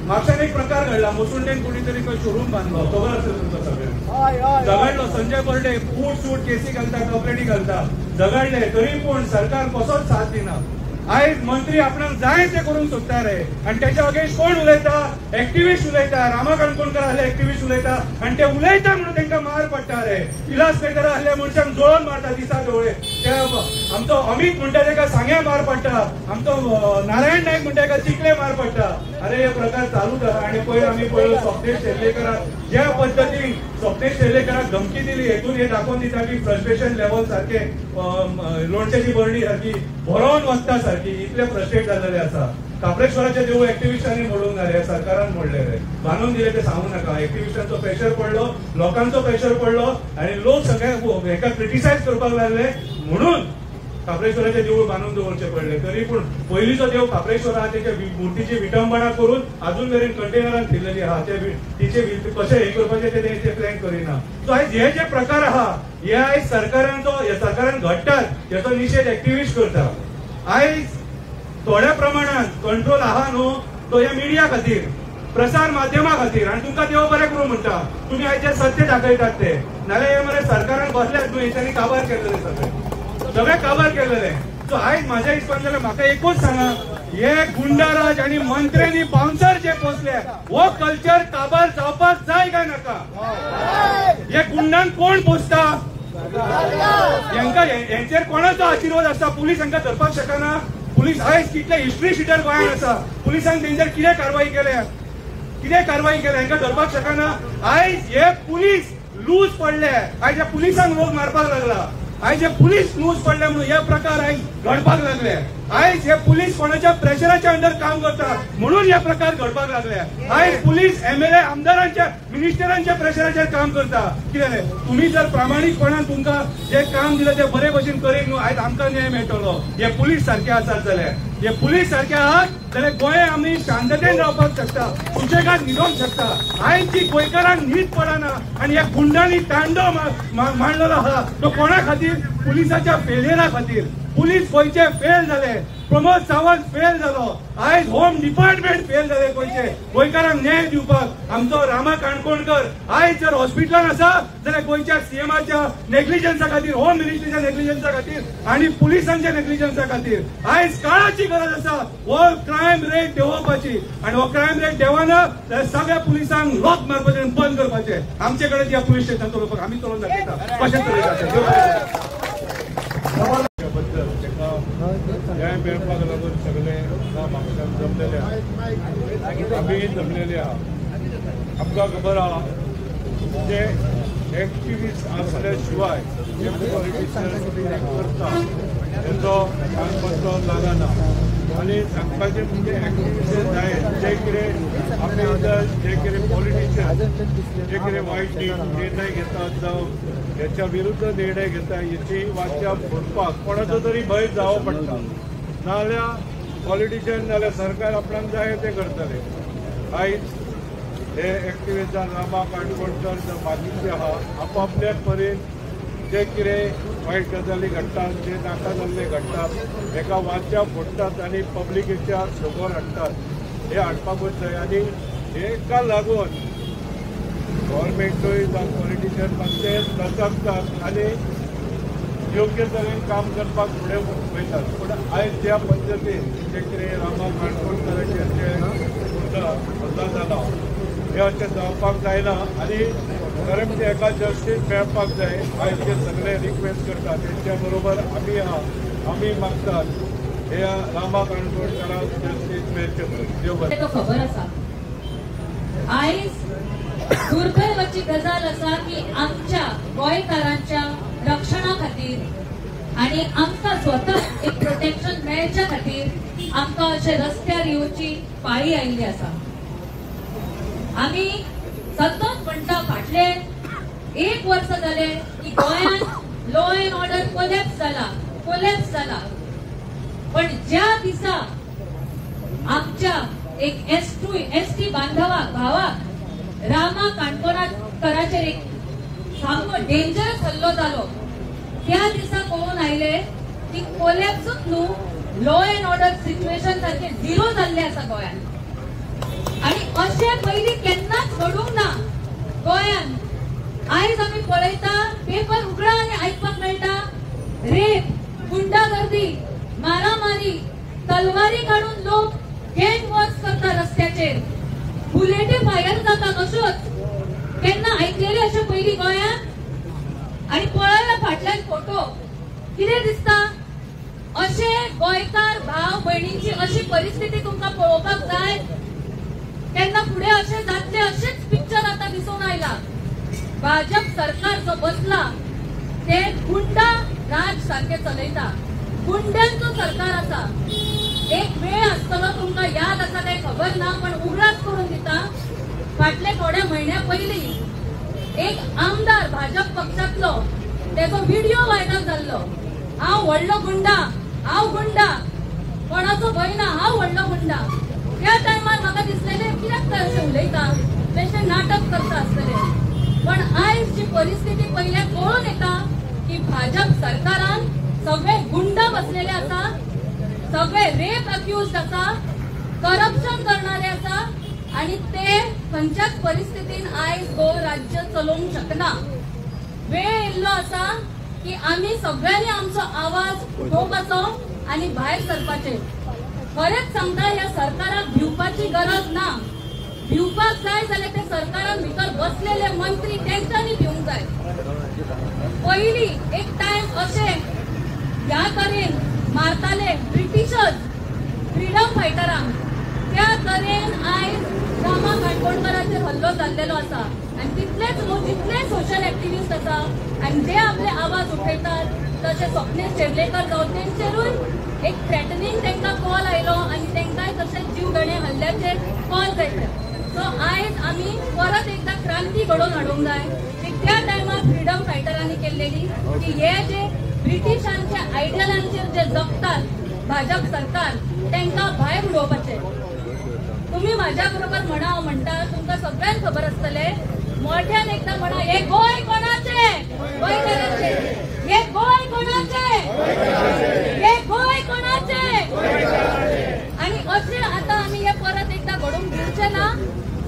म्हापशान एक प्रकार घडला, मसुंडेन कोणी तरी खंय शोरूम बांदलो, खबर आसा तुमकां सगळ्यांक. झगडलो संजय बर्डे, बूट सूट केसी घालता, कपलेटी घालता, झगडले तरी पूण सरकार कसोच साथ दिना. आयज मंत्री आपणाक जाय ते करूंक सोदता रे आनी तेच्या अगेन्स्ट कोण उलयता? एक्टिविस्ट उलयता. रामा काणकोणकर आहले एक्टिविस्ट उलयता आनी ते उलयता म्हणून तांकां मार पडटा रे. इलास पेकर आहले मनशांक जळोवन मारता दिसा डोळे. ते आमचो अमीत म्हणटा तेका सांग्या मार पडटा, आमचो नारायण नायक म्हणटा तेका चिखले मार पडटा. अरे हे प्रकार चालूच आसा. आनी पयर आमी पळयलो स्वप्नेश शेर्लेकराक ज्या पद्दतीन स्वप्नेश शेर्लेकराक धमकी दिली, हेतून हे दाखोवन दिता की फ्रस्ट्रेशन लेवल सारकें लोणच्याची बरणी सारकी भरोन वचता सारकी, इतले फ्रस्ट्रेट जाल्लेले आसा. कापरेश्वराचे देवूळ एक्टिविस्टांनी मोडूंक ना रे, सरकारान मोडले रे, बांदून दिले ते सांगू नाका. एक्टिविस्टांचो प्रेशर पडलो, लोकांचो प्रेशर पडलो आनी लोक सगळे हेका क्रिटिसायज करपाक लागले म्हणून कापरेश्वराचे देवूळ बांदून दवरचे पडले. तरी पूण पयलींचो देव कापरेश्वर आहा तेच्या मुर्तीची विटंबणा करून अजून मेरेन कंटेनरान थिरलेली आहा, तिचे कशें हे करपाचें ते प्लॅन करिना. सो आयज हे जे प्रकार आहा हे आयज सरकारांचो, सरकारान घडटात हेचो निशेध एक्टिविस्ट करता. आयज थोड्या प्रमाणात कंट्रोल आहा न्हू तो ह्या मिडिया खातीर, प्रसार माध्यमा खातीर. आनी तुमकां देव बरें करूं म्हणटा, तुमी आयज जे सत्य दाखयतात ते, नाल्यार हे मरे सरकारान बसल्यात न्हू हेंच्यांनी काबार केल्लेले, सगळे सगळे काबार केल्लेले. सो आयज म्हाज्या हिसपान जाल्यार म्हाका एकूच सांगा, हे गुंडाराज आनी मंत्र्यांनी बाउन्सर जे पोसले हो कल्चर काबार जावपाक जाय काय नाका? हे गुंडांक कोण पोसता? हेंचेर कोणाचो आशिर्वाद आसता? पुलीस हांकां धरपाक शकना. पुलीस आयज कितले हिस्ट्री शिटर गोंयांत आसा, पुलिसांक तेंचेर कितें कारवाय केल्या, कितें कारवाय केल्या, हांकां धरपाक शकना. आयज हे पुलीस लूज पडले, आयज ह्या पुलिसांक लोक मारपाक लागला. आयज हे पुलीस लूज पडले म्हणून हे प्रकार आयज घडपाक लागले. आयज हे पुलीस कोणाच्या प्रेशराच्या अंडर काम करता म्हणून हे प्रकार घडपाक लागले. आयज पुलीस एमएलए आमदारांच्या, मिनिस्टरांच्या प्रेशराचेर काम करता. कितें तुमी जर प्रामाणीकपणान तुमकां जे काम दिलें ते बरे भशेन करीत न्हू, आयज आमकां न्याय मेळटलो. हे पुलीस सारके आसात जाल्यार, हे पुलीस सारके आहात जाल्यार गोंय आमी शांततेन रावपाक शकता, सुशेगाद न्हिदोंक शकता. आयज जी गोंयकारांक न्हीद पडना आनी ह्या गुंडांनी तांडव मांडलेलो आहा तो कोणा खातीर? पुलिसाच्या फेलियरा खातीर. पुलीस गोंयचे फेल जाले, प्रमोद सावंत फेल जालो, आयज होम डिपार्टमेंट फेल जाले गोंयचे. गोंयकारांक न्याय दिवपाक आमचो रामा काणकोणकर आयज जर हॉस्पिटलान आसा जाल्यार गोंयच्या सीएमाच्या नेग्लिजन्सा खातीर, होम मिनिस्ट्रीच्या नेग्लिजन्सा खातीर आनी पुलिसांच्या नेग्लिजन्सा खातीर. आयज काळाची गरज आसा हो क्रायम रेट देंवोवपाची आनी हो क्रायम रेट देंवना जाल्यार सगळ्या पुलिसांक लॉक मारपाचें आनी बंद करपाचें. आमचे कडेन ज्या पुलीस स्टेशन चलोवपाक आमी चलोवन दाखयता कशें चलयता. न्याय मेळपाक लागून सगळे म्हापशान जमलेले आहा, आमी जमलेले आहा. आमकां खबर आहा जे एक्टिविस्ट आसल्या शिवाय जे पॉलिटिशियन कितें करता तेचो कानपत्तो लागना. आनी सांगपाचें म्हणजे एक्टिविस्ट जाय जे कितें आपले जे कितें पॉलिटिशियन जे कितें वायट निर्णय घेतात जावं हेच्या विरुद्ध निर्णय घेता हेची वाचा फोडपाक कोणाचो तरी भंय जावो पडटा. नाजाल्यार पॉलिटिशियन नाजाल्यार सरकार आपणाक जाय तें करतले. आयज हे एक्टिविस्ट रामा काणकोणकर बाकीचे आहा आपापल्या परीन जे कितें वायट गजाली घडटात, जे नाका जाल्ले घडटात हेका वाचा फोडटात आनी पब्लिकेच्या समोर हाडटात. हे हाडपाकूच जाय आनी हेका लागून गव्हर्मेंटूय जावं पॉलिटिशियन मातशे दचकतात आनी योग्य तरेन काम करपाक फुडें वयतात. पूण आयज ज्या पद्दतीन जे कितें रामा काणकोणकराचेर जे हल्ला जाला हे अशें जावपाक जायना आनी खरें म्हणजे एका जस्टीस मेळपाक जाय. आयज जे सगळे रिक्वेस्ट करतात तेंच्या बरोबर आमी आहा, आमी मागतात हे रामा काणकोणकराक जस्टीस मेळचें म्हणून. देव बरें. खबर आसा आयज दुर्दैवाची गजाल आसा की आमच्या गोंयकारांच्या रक्षणा खातीर आनी आमकां स्वता एक प्रोटेक्शन मेळच्या खातीर आमकां अशे रस्त्यार येवची पाळी आयिल्ली आसा. आमी सतत म्हणटा फाटले एक वर्स जाले की गोंयांत लॉ एन्ड ऑर्डर कोलॅप्स जाला, कोलॅप्स जाला. पण ज्या दिसा आमच्या एक एस टी बांधवाक भावाक रामा काणकोणकराचेर एक सामको डेंजरस हल्लो जालो त्या दिसा कळून आयले की कोलॅप्सूच न्हू, लॉ एन्ड ऑर्डर सिच्युएशन सारखे झिरो जाल्ले आसा गोंयांत. आनी अशें पयलीं केन्नाच घडूंक ना गोंयांत. आयज आमी पळयता पेपर उगडा आनी आयकपाक मेळटा रेप, गुंडागर्दी, मारामारी, तलवारी काडून लोक गँग वॉर्स करता रस्त्याचेर, बुलेटी फायर जाता कश्योच. केन्ना आयकलेले अशें पयलीं गोंयांत? आनी पळयला फाटल्यान फोटो कितें दिसता? अशे गोंयकार भाव भयणींची अशी परिस्थिती तुमकां पळोवपाक जाय केन्ना फुडें अशें जातलें अशेंच पिक्चर आतां दिसून आयला. भाजप सरकार जो बसला ते गुंडा राज सारखे चलयता, गुंड्यांचो सरकार आसा. एक वेळ आसतलो तुमकां याद आसा काय खबर ना, पण उगडास करून दिता, फाटले थोड्या म्हयन्या पयलीं एक आमदार भाजप पक्षांतलो तेजो व्हिडिओ व्हायरल जाल्लो. हांव व्हडलो गुंडा, हांव गुंडा, कोणाचो भंय ना, हांव व्हडलो गुंडा. त्या टायमार म्हाका दिसलेलें कित्याक काय अशें उलयता, बेश्टें नाटक करता आसतलें. पण आयज जी परिस्थिती पयल्या कळून येता की भाजप सरकारान सगळे गुंडा बसलेले आसा, सगळे रेप अक्युज्ड आसा, करप्शन करणारे आसा आनी ते खंयच्याच परिस्थितीन आयज गोवा राज्य चलोवंक शकना. वेळ येयल्लो आसा की आमी सगळ्यांनी आमचो आवाज उठोवपाचो आनी भायर सरपाचें. खरेंच सांगता, ह्या सरकाराक भिवपाची गरज ना. भिवपाक जाय जाल्यार ते सरकारान भितर बसलेले मंत्री तेंच्यांनी भिवंक जाय. पयलीं एक टायम अशें ह्या तरेन मारताले ब्रिटिशर्स फ्रिडम फायटरांक, त्या तरेन आयज रामा काणकोणकराचेर हल्लो जाल्लेलो आसा. आनी तितलेच न्हू, जितले सोशल एक्टिविस्ट आसा आनी जे आपले आवाज उठयतात तशे स्वप्नेश चेर्लेकर जावं तेंचेरूय एक थ्रेटनिंग तांकां कॉल आयलो आनी तांकांय तशेंच जीवघेणे हल्ल्याचेर कॉल जायते. सो आयज आमी परत एकदां क्रांती घडोवन हाडूंक जाय की त्या टायमार फ्रिडम फायटरांनी केल्लेली की हे जे ब्रिटिशांच्या आयडियलांचेर जे जगतात भाजप सरकार तांकां भायर उडोवपाचें. तुम्ही माझ्या बरोबर म्हणा, हांव म्हणटा तुमकां सगळ्यांक खबर आसतलें, मोठ्यान एकदां म्हणा, हे गोंय कोणाचें? गोंयकारांचें. हे गोंय कोणाचें? हे गोंय कोणाचे? आणि अशें आतां आमी हे परत एकदां घडोवंक दिवचे ना.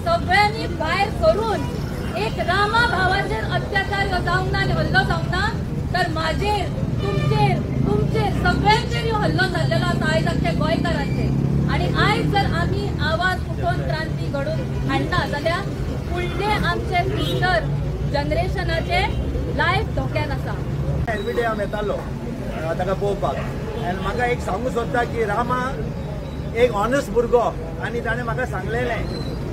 सगळ्यांनी भायर सरून एक रामा भावाचेर अत्याचार जावंक ना आनी हल्लो जावंक ना तर म्हाजेर, तुमचेर, तुमचेर सगळ्यांचेर ह्यो हल्लो जाल्लेलो आसा आयज आमच्या गोंयकारांचेर. आनी आयज जर आमी आवाज उठोवन क्रांती घडोवन हाडना जाल्यार फुडले आमचे फ्युचर जनरेशनाचे लायफ धोक्यान आसा. एवरी डे हांव येतालो ताका पळोवपाक आनी म्हाका एक सांगूंक सोदता की रामा एक ऑनेस्ट भुरगो आनी ताणें म्हाका सांगलेलें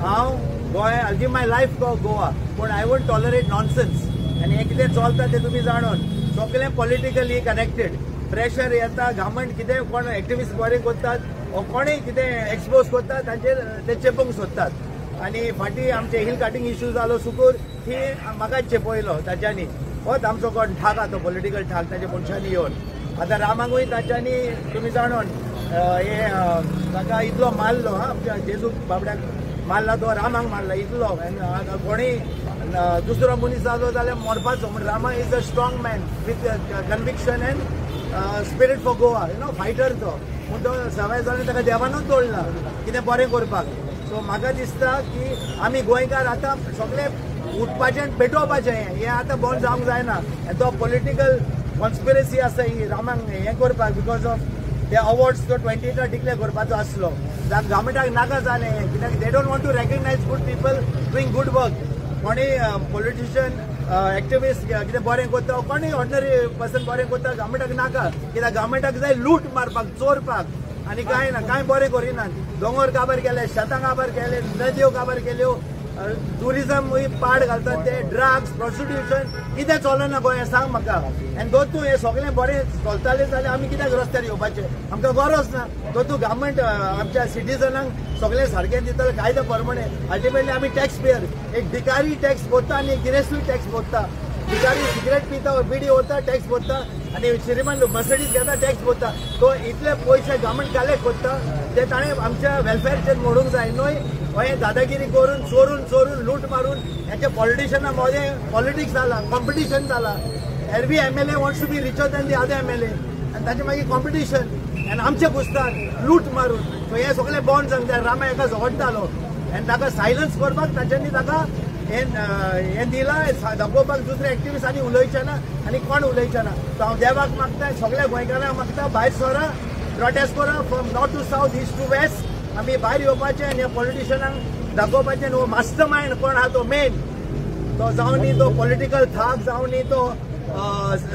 हांव Goa I give my life for Goa पूण I won't tolerate nonsense. आनी हें कितें चलता तें तुमी जाणून सगळें पॉलिटिकली कनेक्टेड प्रेशर येता. गव्हर्मेंट कितें कोण एक्टिविस्ट बरें करतात वो कोणूय कितें एक्सपोज करतात तांचेर ते चेपूंक सोदतात. आनी फाटीं आमचे हिल कार्टिंग इश्यू जालो सुकूर थी म्हाकाच चेपयलो ताच्यांनी. होच आमचो कोण ठाक आहा तो पॉलिटिकल ठाक ताच्या मनशांनी येवन आतां रामाकूय ताच्यांनी तुमी जाणून हे ताका इतलो मारलो. हा आमच्या जेजू बाबड्याक मारला तो रामाक मारला इतलो. कोणूय दुसरो मनीस जालो जाल्यार मरपाचो. पूण Rama is a strong man with conviction and spirit for Goa, you know fighter तो. पूण तो सवाय जालो ताका देवानूच दवरला कितें बरें करपाक. सो म्हाका दिसता की आमी गोंयकार आतां सगळे उठपाचें आनी पेटोवपाचें हें आतां बंद जावंक जायना. तो पॉलिटिकल कॉन्स्पिरसी आसा ही रामाक हें करपाक because of ते अवॉर्ड्स तो 28 डिक्लेअर करपाचो आसलो. गव्हर्मेंटाक नाका जालें हें कित्याक they don't want to recognise good people doing good work. कोणूय पॉलिटिशियन एक्टिविस्ट कितें बरें करता, कोणूय ऑर्डिनरी पर्सन बरें करता, गव्हर्मेंटाक नाका. कित्याक गव्हर्मेंटाक जाय लूट मारपाक, चोरपाक आनी कांय ना, कांय बरें करिनात. दोंगर काबार केले, शेतां काबार केले, नदयो काबार केल्यो, ट्युरिजम पाड घालतात ते, ड्रग्स, प्रोस्टिट्यूशन कितें चलना गोंयांत सांग म्हाका. आनी दोतू हें सगळें बरें चलतालें जाल्यार आमी कित्याक रस्त्यार येवपाचें? आमकां गरज ना. दोतू गव्हर्मेंट आमच्या सिटीजनांक सगळें सारकें दितलें कायद्या प्रमाणे. अल्टिमेटली आमी टॅक्स पेयर. एक भिकारी टॅक्स भरता आनी एक गिरेस्तूय टॅक्स भरता. भिकारी सिगरेट पिता, बिडी वता, टॅक्स भरता आनी श्रीमान मर्सिडीज घेता, टॅक्स भरता. तो इतले पयशे गव्हर्मेंट कलेक्ट करता ते ताणें आमच्या वेलफेअरचेर मोडूंक जाय न्हय. हें दादागिरी करून चोरून चोरून लूट मारून हेंच्या पॉलिटिशना मदें पॉलिटिक्स जालां, कॉम्पिटिशन जालां. Every MLA wants to be richer than the other MLA आनी ताचें मागीर कॉम्पिटिशन आनी आमचे कुस्तार लूट मारून. सो हें सगळें बॉन्ड सांगता. रामा हेका झगडटालो आनी ताका सायलन्स करपाक ताच्यांनी ताका हें दिलां दाखोवपाक दुसरे एक्टिविस्ट आनी उलोवचे ना आनी कोण उलोवचे ना. सो हांव देवाक मागता, सगळ्या गोंयकारांक मागता, भायर सरा, प्रोटेस्ट करा from north to south, east to west. आमी भायर येवपाचें आनी ह्या पॉलिटिशनांक दाखोवपाचें आनी हो मास्टर मायंड कोण आहा तो मेन तो जावं न्ही तो पॉलिटिकल थाक जावं न्ही तो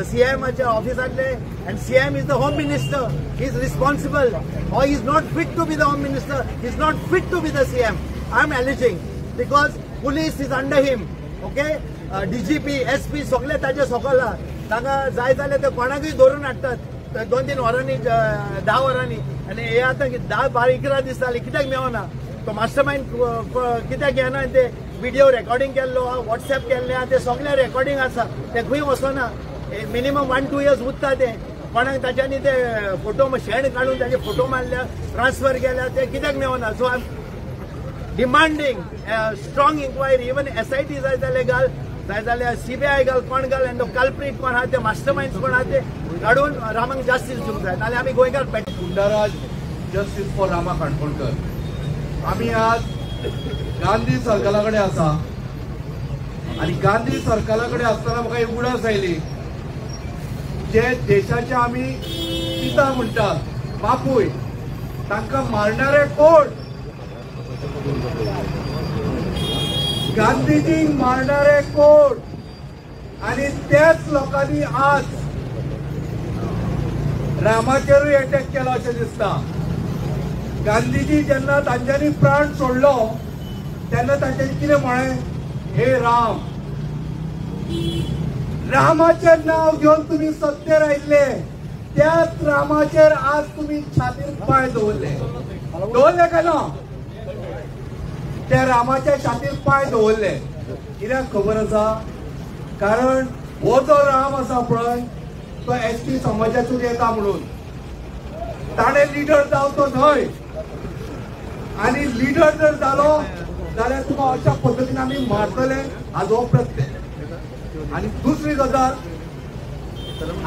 सीएमाच्या ऑफिसांतले. And CM is the home minister, he is responsible. Or he is not fit to be the home minister, he is not fit to be the CM. I am alleging because police is under him. Okay, DGP, SP सगळे ताजे सकल आहा. ताका जाय जाल्यार ते कोणाकूय धरून हाडटात 2-3 वरांनी, 10 वरांनी. आनी हे आतां 10, 12, 11 दीस जाले कित्याक मेळना तो मास्टर मायंड कित्याक येना? ते विडियो रेकॉर्डिंग केल्लो आहा, वॉट्सएप केल्लें आहा, ते सगळें रेकॉर्डिंग आसा. ते खंय वचना. मिनिमम 1-2 इयर्स उरता ते. कोणाक ताच्यांनी ते फोटो शेण काडून ताचे फोटो मारल्या, ट्रान्सफर केल्या, ते कित्याक मेळना? So I am demanding strong inquiry. Even SIT जाय जाल्यार घाल, जाय जाल्यार सीबीआय घाल, कोण घाल, आनी तो कल्प्रीट कोण आहा ते मास्टर मायंड कोण आहा ते काडून रामाक जास्टीस दिवंक जाय. नाल्यार आमी गोंयकार गुंडाराज जस्टीस फॉर रामा काणकोणकर. आमी आज गांधी सर्कला कडेन आसा आनी गांधी सर्कला कडेन आसतना म्हाका एक उडास आयली, जे देशाचे आमी पिता म्हणटात बापूय, तांकां मारणारे कोण? गांधीजींक मारणारे कोण? आनी त्याच लोकांनी आज रामाचेरूय अटॅक केला अशें दिसता. गांधीजी जेन्ना तांच्यांनी प्राण सोडलो तेन्ना तांच्यांनी कितें म्हळें? हे राम, रामाचें नांव घेवन तुमी सत्तेर आयिल्ले, त्याच रामाचेर आज तुमी छातीर पांय दवरले. दवरले काय ना? त्या रामाच्या छातीर पांय दवरले. कित्याक खबर आसा? कारण हो जो राम आसा पळय तो एस टी समाजातून येता म्हणून ताणें लिडर जावचो न्हय. आनी लिडर जर जालो जाल्यार तुका अशा पद्दतीन आमी मारतले हाजो प्रत्यय. आनी दुसरी गजाल,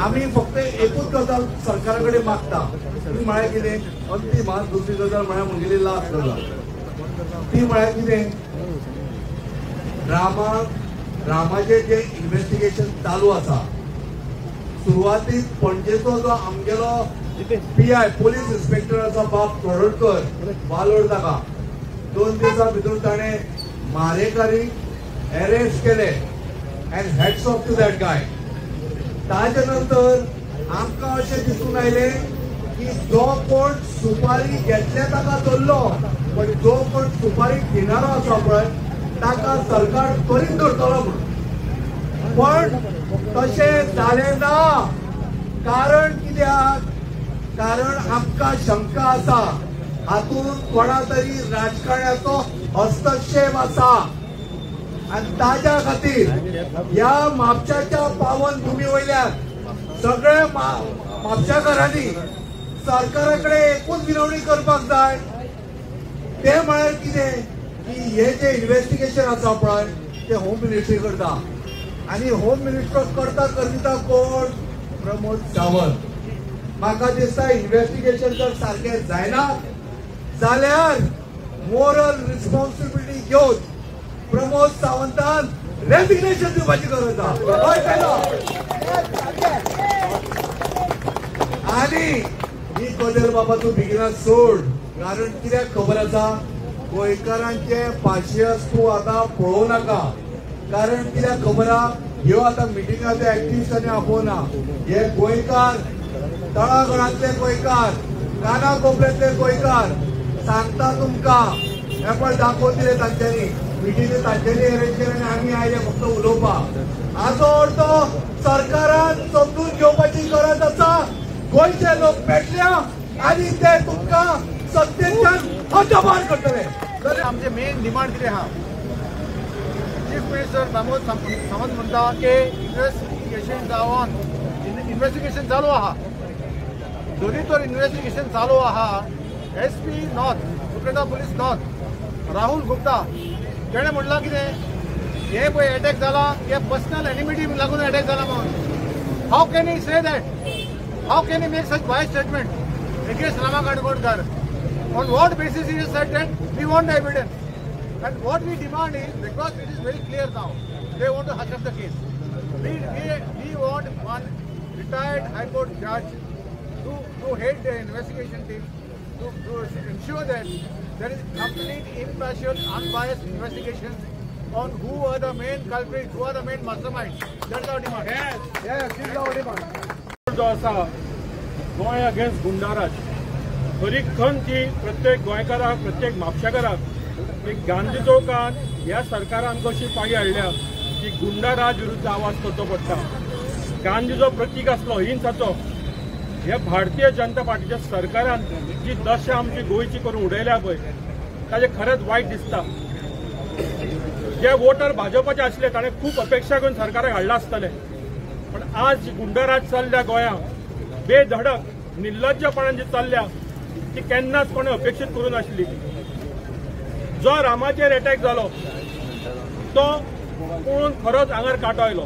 आमी फक्त एकूच गजाल सरकारा कडेन मागता, ती म्हळ्यार कितें, अंतीम दुसरी गजाल म्हळ्यार म्हगेली लास्ट गजाल, ती म्हळ्यार कितें, रामाचें जें इन्वेस्टिगेशन चालू आसा, सुरवातीक पणजेचो जो आमगेलो पीआय पोलीस इन्स्पेक्टर आसा बाब तोडणकर वालोर, ताका 2 दिसां भितर ताणें मारेकरीक अरेस्ट केले and hats off to that guy. ताजे नंतर आमकां अशें दिसून आयलें की जो कोण सुपारी घेतले ताका धरलो, पण जो कोण सुपारी घेणारो आसा पळय ताका सरकार त्वरीत धरतलो म्हणून, पण तशें जालें ना. कारण कित्याक, कारण आमकां शंका आसा हातूंत कोणा तरी राजकारण्याचो हस्तक्षेप आसा आनी ताज्या खातीर ह्या म्हापशाच्या पावन भुमी वयल्यान सगळ्या म्हापशाकारांनी सरकारा कडेन एकूच विनवणी करपाक जाय, तें म्हळ्यार कितें की हे जे इन्वेस्टिगेशन आसा पळय तें होम मिनिस्ट्री करता आनी होम मिनिस्टर करता करता कोण, प्रमोद सावंत. म्हाका दिसता इन्वेस्टिगेशन जर सारकें जायना जाल्यार मोरल रिस्पॉन्सिबिलिटी घेवन प्रमोद सावंतान रेजिग्नेशन दिवपाची गरज आसा. आनी ही कदेल बाबा तूं बेगिना सोड, कारण कित्याक खबर आसा, गोंयकारांचे पाशियस तूं आतां पळोवं नाका, कारण कित्याक खबर आसा, ह्यो आतां मिटिंगा ते एक्टिविस्टांनी आपोवना, हे गोंयकार तळागळांतले गोंयकार, काना कोपऱ्यांतले गोंयकार सांगता तुमकां, हे पळय दाखोवन दिले तांच्यांनी, मिटिंग तांच्यांनी अरेंज केले आनी आमी आयले फक्त उलोवपाक. हाचो अर्थ सरकारान समजून घेवपाची गरज आसा, गोंयचे लोक पेटल्या आनी ते तुमकां सत्तेच्यान हद्दपार करतले. आमचे मेन डिमांड कितें आहा, चीफ मिनिस्टर प्रमोद सावंत म्हणटा की इन्वेस्टिगेशन जावन इन्वेस्टिगेशन चालू आहा, दोनी तर इन्वेस्टिगेशन चालू आहा. S P north, Upleta police north Rahul Gupta तेणें म्हणलां कितें, हे पळय एटॅक जाला हे पर्सनल एनिमिटी लागून एटॅक जाला म्हणून. How can he say that, how can he make such bias statement against Rama Kankonkar? On what basis he said that? We want the evidence. And what we demand is, because it is very clear now, they want to hush up the case. We want one retired High Court judge to head the investigation team, to ensure that there is complete, impartial, unbiased investigation on who are the main culprits, who are the main masterminds. That's our demand. Yes, yes, this is our demand. जो आसा Goa against goonda raj, खरी खंत की प्रत्येक गोंयकाराक, प्रत्येक म्हापशेकाराक एक गांधी चौकांत ह्या सरकारान कशी पाळी हाडल्या की गुंडाराज विरुद्ध आवाज करचो पडटा. गांधी जो प्रतीक आसलो अहिंसाचो, हे भारतीय जनता पार्टीच्या सरकारान जी दशा आमची गोंयची करून उडयल्या पळय ताजें खरेंच वायट दिसता. जे वोटर भाजपाचे आसले ताणें खूब अपेक्षा करून सरकाराक हाडला आसतलें, पण आज जी गुंडाराज चल्ल्या गोंयांत बेधडक निर्लज्जपणान जी चल्ल्या ती केन्नाच कोणें अपेक्षीत करूं नाशिल्ली. जो रामाचेर एटॅक जालो तो पळोवन खरोच आंगार कांटो आयलो.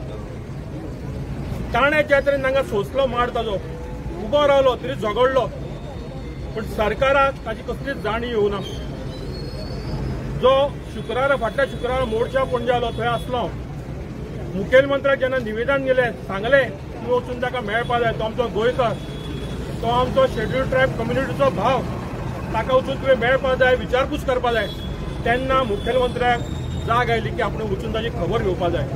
ताणें जे तरेन तांकां सोंसलो मार, ताजो उबो रावलो तरी झगडलो, पण सरकाराक ताची कसलीच जाणीव येवना. जो शुक्रारा फाटल्या शुक्रारा मोर्चा पणजे आलो थंय आसलो, मुखेलमंत्र्याक जेन्ना निवेदन गेलें सांगलें तुमी वचून ताका मेळपा जाय, तो आमचो गोंयकार, तो आमचो शेड्यूल ट्रायब कम्युनिटीचो भाव, ताका वचून तुवें मेळपा जाय, विचारपूस करपा जाय, तेन्ना मुखेलमंत्र्याक जाग आयली की आपण वचून ताची खबर घेवपा जाय.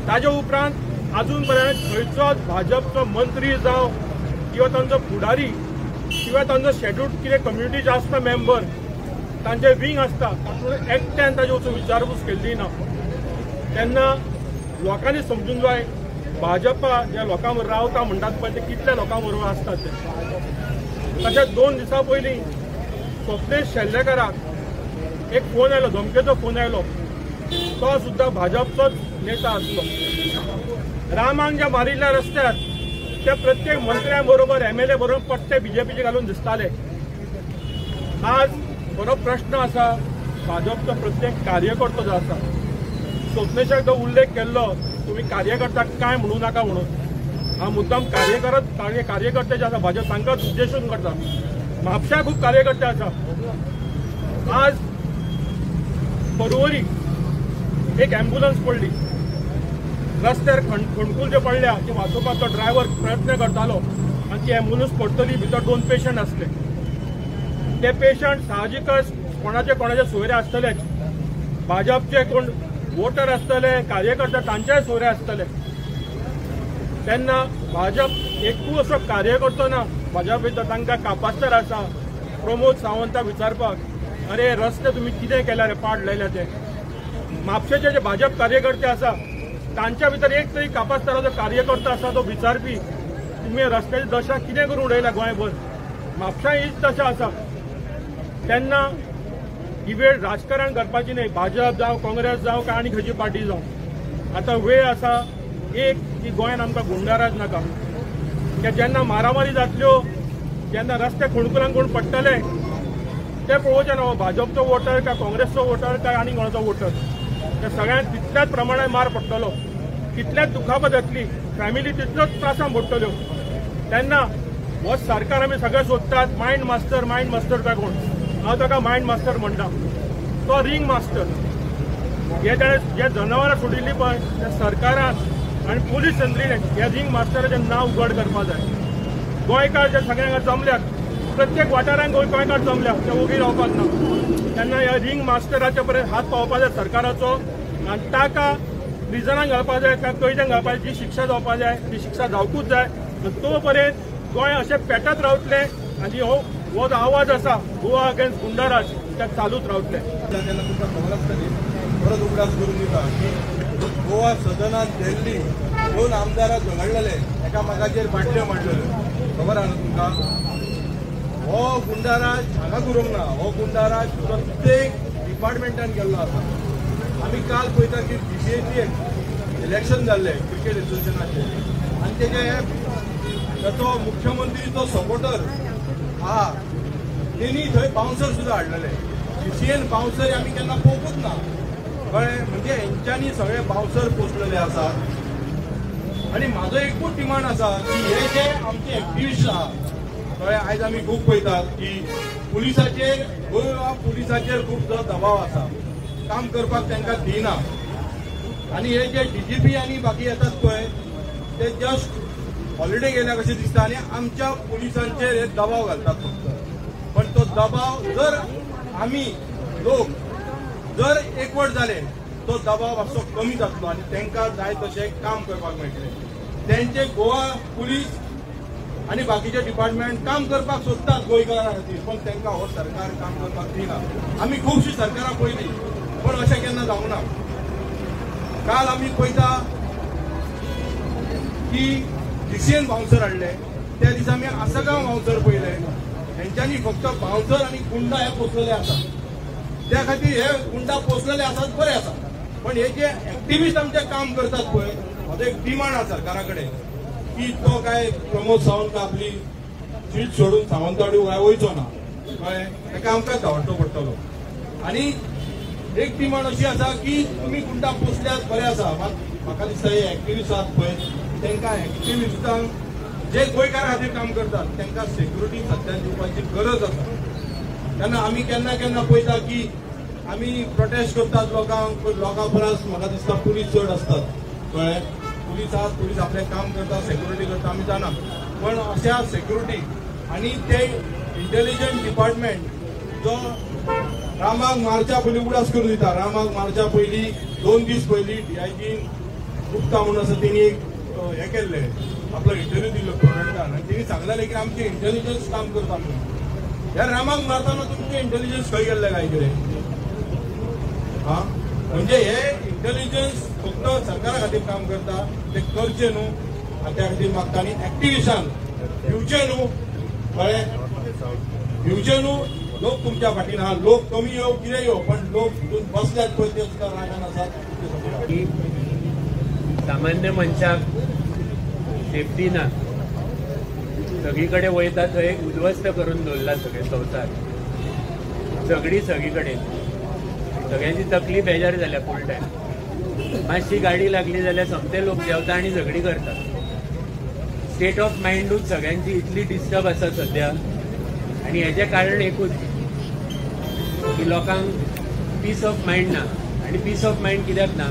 ताजे उपरांत अजून पर्यंत खंयचोच भाजपचो मंत्री जावं किंवा तांचो फुडारी किंवा तांचो शेड्यूल कितें कम्युनिटीचे आसता मेंबर, तांचे विंग आसता, तातूंत एकट्यान ताजे वचून विचारपूस केल्ली ना. तेन्ना लोकांनी समजूंक जाय भाजपा ज्या लोकां बरोबर रावता म्हणटात पळय ते कितल्या लोकां बरोबर आसतात ते. तशेंच 2 दिसां पयलीं स्वप्नेश शेल्लेकाराक एक फोन आयलो, धमकेचो फोन आयलो, तो सुद्दां भाजपचोच नेता आसलो. रामांक ज्या मारिल्ल्या रस्त्यार त्या प्रत्येक मंत्र्यां बरोबर एमएलए बरोबर पट्टे बीजेपीचे घालून दिसताले. आज बरो प्रश्न आसा भाजपचो प्रत्येक कार्यकर्तो जो आसा, स्वप्नेशाक जो उल्लेख केल्लो तुमी कार्यकर्त्याक कांय म्हणू नाका म्हणून, हांव मुद्दाम कार्यकर्ते जे आसा भाजप तांकां उद्देशून करता. म्हापशा खूब कार्यकर्ते आसा. आज पर्वरी एक ॲम्ब्युलन्स पडली रस्त्यार, खणकूल जे पडल्या ते वाचोवपाक तो ड्रायव्हर प्रयत्न करतालो आनी ती ॲम्ब्युलन्स पडटली, भितर 2 पेशंट आसले. ते पेशंट साहजिकच कोणाचे कोणाचे सोयरे आसतलेच, भाजपचे कोण वोटर आसतले, कार्यकर्ते तांचेय सोयरे आसतले. तेन्ना भाजप एकूय असो कार्यकर्तो ना भाजप भितर तांकां कापास्तर आसा प्रमोद सावंताक विचारपाक, अरे रस्ते तुमी कितें केल्या रे, पाड लायल्या ते. म्हापशेचे जे भाजप कार्यकर्ते आसा तांच्या भितर एक तरी कापास्ताराचो कार्यकर्तो आसा तो विचारपी तुमी रस्त्याची दशा कितें करून उडयल्या गोंयभर. म्हापशा हीच दशा आसा. तेन्ना ही वेळ राजकारण करपाची न्हय, भाजप जावं काँग्रेस जावं काय आनी खंयची पार्टी जावं. आतां वेळ आसा एक की गोंयांत आमकां गुंडाराज नाका. की जेन्ना मारामारी जातल्यो, जेन्ना रस्ते खणकुलांक कोण पडटले ते पळोवचें ना भाजपचो वोटर काय काँग्रेसचो वोटर काय आनी कोणाचो वोटर. त्या सगळ्यांक तितल्याच प्रमाणान मार पडटलो, तितल्याच दुखापत जातली, फॅमिली तितलोच त्रासान पडटल्यो. तेन्ना हो सरकार आमी सगळे सोदतात मायंड मास्टर, मायंड मास्टर काय कोण, हांव ताका मायंड मास्टर म्हणटा, तो रिंग मास्टर. हे ताणें जे जनावरां सोडिल्लीं पळय त्या सरकारान आनी पुलीस यंत्रणेन ह्या रिंग मास्टराचें नांव उघड करपाक जाय. गोंयकार जे सगळ्यांक जमल्यात, प्रत्येक वाठारांत गोंयकार जमल्यात, ते ओगी रावपाक ना. तेन्ना ह्या रिंग मास्टराच्या पर्यंत हात पावोवपाक जाय सरकाराचो आनी ताका प्रिजनाक घालपाक जाय, काय कैद्यांक घालपाक जाय, जी शिक्षा जावपाक जाय ती शिक्षा जावकूच जाय. आनी तो पर्यंत गोंय अशें पेटत रावतलें आनी हो जो आवाज आसा गोवा अगेन्स्ट गुंडाराज ते चालूच रावतले. तेन्ना तुमकां खबर आसतली, परत उगडास करून दिता की गोवा सदनांत दिल्ली 2 आमदारां झगडलेले, एकामेकाचेर बाटल्यो मांडलेल्यो, खबर आहा न्हू तुमकां. हो गुंडाराज हांगा करूंक ना, हो गुंडाराज प्रत्येक डिपार्टमेंटान गेल्लो आसा. आमी काल पळयता की बीसीएची इलेक्शन जाल्लें क्रिकेट एसोसिएशनाचें आनी तेजे ताचो मुख्यमंत्रीचो सपोर्टर आहा तेणी थंय बाउन्सर सुद्दां हाडलेले. बीसीएन बाउन्सर आमी केन्ना पळोवंकूच ना, कळ्ळें. म्हणजे हेंच्यांनी सगळे बाउन्सर पोसलेले आसात. आनी म्हाजो एकूच डिमांड आसा की हे जे आमचे एक्टिविस्ट आहा, कळ्ळें, आयज आमी खूब पळयतात की पुलिसाचेर, गोवा पुलिसाचेर खूब दबाव आसा, काम करपाक तांकां दिना. आनी हे जे डीजीपी आनी बाकी येतात पळय ते जस्ट हॉलिडे गेल्या कशें दिसता आनी आमच्या पुलिसांचेर हे दबाव घालतात फक्त. पण तो दबाव जर आमी लोक जर एकवट जाले तो दबाव मातसो कमी जातलो आनी तांकां जाय तशें काम करपाक मेळटलें. तेंचे गोवा पुलीस आनी बाकीचे डिपार्टमेंट काम करपाक सोदतात गोंयकारां खातीर, पण तांकां हो सरकार काम करपाक दिना. आमी खुबशीं सरकारां पळयलीं पण अशें केन्ना जावंक ना. काल आमी पळयता की डीसीएन बाउन्सर हाडले, त्या दिसा आमी आसगांव बाउन्सर पळयले. हेंच्यांनी फक्त बाउन्सर आनी गुंडा हे पोसलेले आसात. त्या खातीर हे गुंडा पोसलेले आसात बरे आसा, पण हे जे एक्टिविस्ट आमचे काम करतात पळय, म्हजो एक डिमांड आसा सरकारा कडेन की तो काय प्रमोद सावंत आपली सीट सोडून सावंतवाडी काय वयचो ना, कळ्ळें, ताका आमकां धांवचो पडटलो. आनी एक डिमांड अशी आसा की तुमी गुंडा पोसल्यात बरें आसा, मात म्हाका दिसता हे एक्टिविस्ट आसात पळय तांकां एक्टिविस्टांक जे गोंयकारा खातीर काम करतात तांकां सेक्युरिटी सद्या दिवपाची गरज आसा. तेन्ना आमी केन्ना केन्ना पळयता की आमी प्रोटेस्ट करतात लोकांक, लोकां परस म्हाका दिसता पुलीस चड आसतात, कळ्ळें. पुलीस आहात, पुलीस आपलें काम करता, सेक्युरिटी करता, आमी जाणा. पण अशा सेक्युरिटी आनी ते इंटेलिजन्स डिपार्टमेंट जो रामाक मारच्या पयलीं उगडास करून दिता, रामाक मारच्या पयलीं 2 दीस पयलीं डीआयजी गुप्ता म्हणून आसा तेणी एक हें केल्लें, आपलो इंटरव्यू दिल्लो प्रोडक्टान आनी तेणी सांगलेलें की आमचें इंटेलिजन्स काम करता म्हणून. ह्या रामाक मारतना तुमचें इंटेलिजन्स खंय गेल्लें काय कितें? हा, म्हणजे हे इंटेलिजन्स फक्त सरकारा खातीर काम करता, ते करचें न्हू आनी त्या खातीर मागता. आनी एक्टिविस्टांक भिवचें न्हू, कळ्ळें, भिवचें न्हू. लोक तुमच्या फाटीन आहा, लोक कमी येवं कितें येवं पण लोक हितून बसल्यात पळय ते सुद्दां रागान आसात. सामान्य मनशाक सेफ्टी ना, सगळी कडेन वयता थंय उद्ध्वस्त करून दवरला सगळें संवसार, झगडी सगळी कडेन, सगळ्यांची तकली बेजार जाल्या फूल टायम. मातशी गाडी लागली जाल्यार सोमते लोक जेवता आनी झगडी करतात. स्टेट ऑफ मायंडूच सगळ्यांची इतली डिस्टर्ब आसा सद्या आनी हेजें कारण एकूच की लोकांक पीस ऑफ मायंड ना. आनी पीस ऑफ मायंड कित्याक ना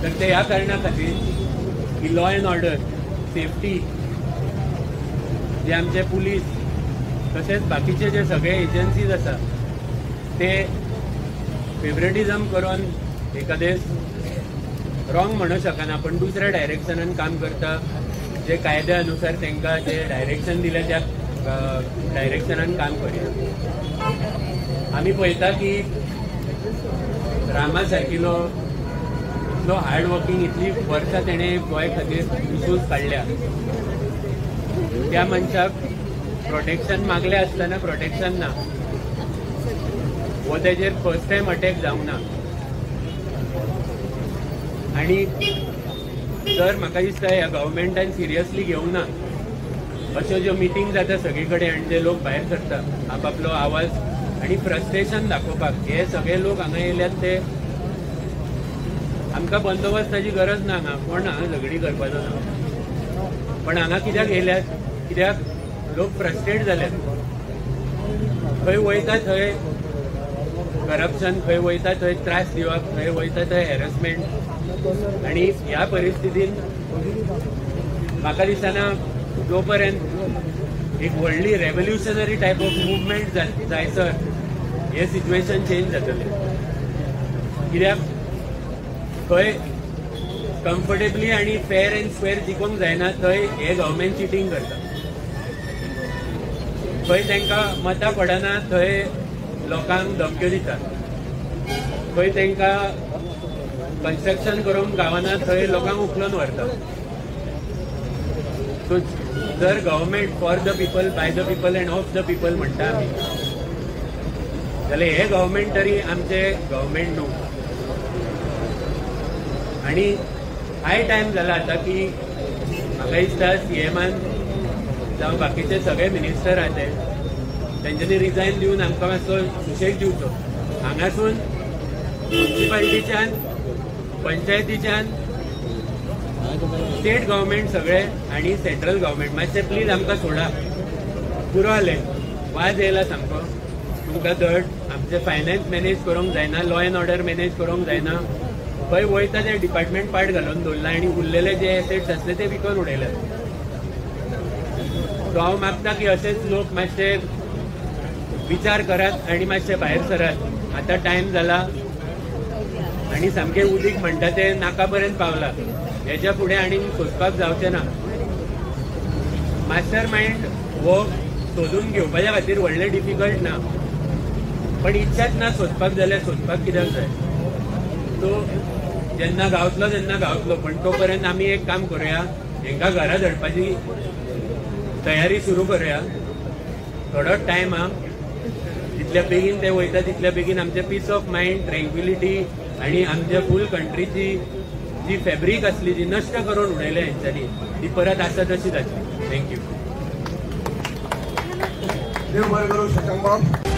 तर ते ह्या कारणा खातीर की लॉ एंड ऑर्डर, सेफ्टी, जे आमचे पुलीस तशेंच बाकीचे जे सगळे एजन्सीज आसा ते फेवरेटिझम करून एखादे रॉंग म्हणू शकना पण दुसऱ्या डायरेक्शनान काम करता, जे कायद्या अनुसार तांकां जे डायरेक्शन दिलें त्या डायरेक्शनान काम करिना. आमी पळयता की रामा सारकिलो इतलो हार्ड वर्किंग, इतली वर्सां तेणें गोंय खातीर इशूज काडल्या, त्या मनशाक प्रोटेक्शन मागलें आसतना प्रोटेक्शन ना. हो तेजेर फर्स्ट टायम अटॅक जावंक ना. आनी जर म्हाका दिसता ह्या गव्हर्मेंटान सिरियसली घेवंक ना अश्यो ज्यो मिटींग जाता सगळे कडेन आनी जे लोक भायर सरता आपआपलो आवाज आनी फ्रस्ट्रेशन दाखोवपाक, हे सगळे लोक हांगा येयल्यात ते आमकां बंदोबस्ताची गरज ना. हांगा कोण हांगा झगडी करपाचो ना, पण हांगा कित्याक येयल्यात, कित्याक लोक फ्रस्ट्रेट जाल्यात. खंय वयता थंय करप्शन, खंय वयता थंय त्रास दिवप, खंय वयता थंय हॅरसमेंट. आनी ह्या परिस्थितीन म्हाका दिसना जो पर्यंत एक व्हडली रेवोल्युशनरी टायप ऑफ मुवमेंट जायसर हे सिच्युएशन चेंज जातलें. कित्याक खंय कम्फर्टेबली आनी फेर एंड स्क्वेर जिखोवंक जायना थंय हे गव्हर्मेंट चिटींग करता. खंय तांकां मतां पडना थंय लोकांक धमक्यो दितात, खंय तांकां कन्स्ट्रक्शन करूंक गावना थंय लोकांक उखलून व्हरतात. सो जर government for the people, by the people and of the people म्हणटा आमी, जाल्यार हे गव्हर्मेंट तरी आमचे गव्हर्मेंट न्हू. आनी हाय टायम जाला आतां की म्हाका दिसता सीएमान जावं बाकीचे सगळे मिनिस्टर आहा ते तेंच्यांनी रिजायन दिवन आमकां मातसो सुशेग दिवचो. हांगासून म्युनिसिपालिटीच्यान, पंचायतीच्यान, स्टेट गव्हर्मेंट सगळे आनी सेंट्रल गव्हर्मेंट मातशें प्लीज आमकां सोडा. पुरो जालें, वाज येयला सामको तुमकां धड. आमचें फायनान्स मॅनेज करूंक जायना, लॉ एंड ऑर्डर मॅनेज करूंक जायना, खंय वयता ते डिपार्टमेंट पाट घालून दवरला आनी उरलेले जे एसेट्स आसले ते विकून उडयले. सो हांव मागता की अशेच लोक मातशे विचार करात आनी मातशे भायर सरात. आतां टायम जाला आनी सामकें उदीक म्हणटा तें नाका पर्यंत पावला. हेच्या फुडें आनी सोदपाक जावचें ना. मास्टर मायंड हो सोदून घेवपाच्या खातीर व्हडलें डिफिकल्ट ना, पण इच्छाच ना सोदपाक जाल्यार सोदपाक कित्याक जाय. सो जेन्ना गावतलो तेन्ना गावतलो, पण तो पर्यंत आमी एक काम करुया, हेंकां घरा धाडपाची तयारी सुरू करुया. थोडो टायम आहा, जितल्या बेगीन ते वयता तितल्या बेगीन आमचें पीस ऑफ मायंड, ट्रँक्विलिटी आनी आमच्या फूल कंट्रीची जी फॅब्रीक आसली जी नश्ट करून उडयल्या हेंच्यांनी ती परत आसा तशी जातली. Thank you. देव बरें करूं शशांक बाब.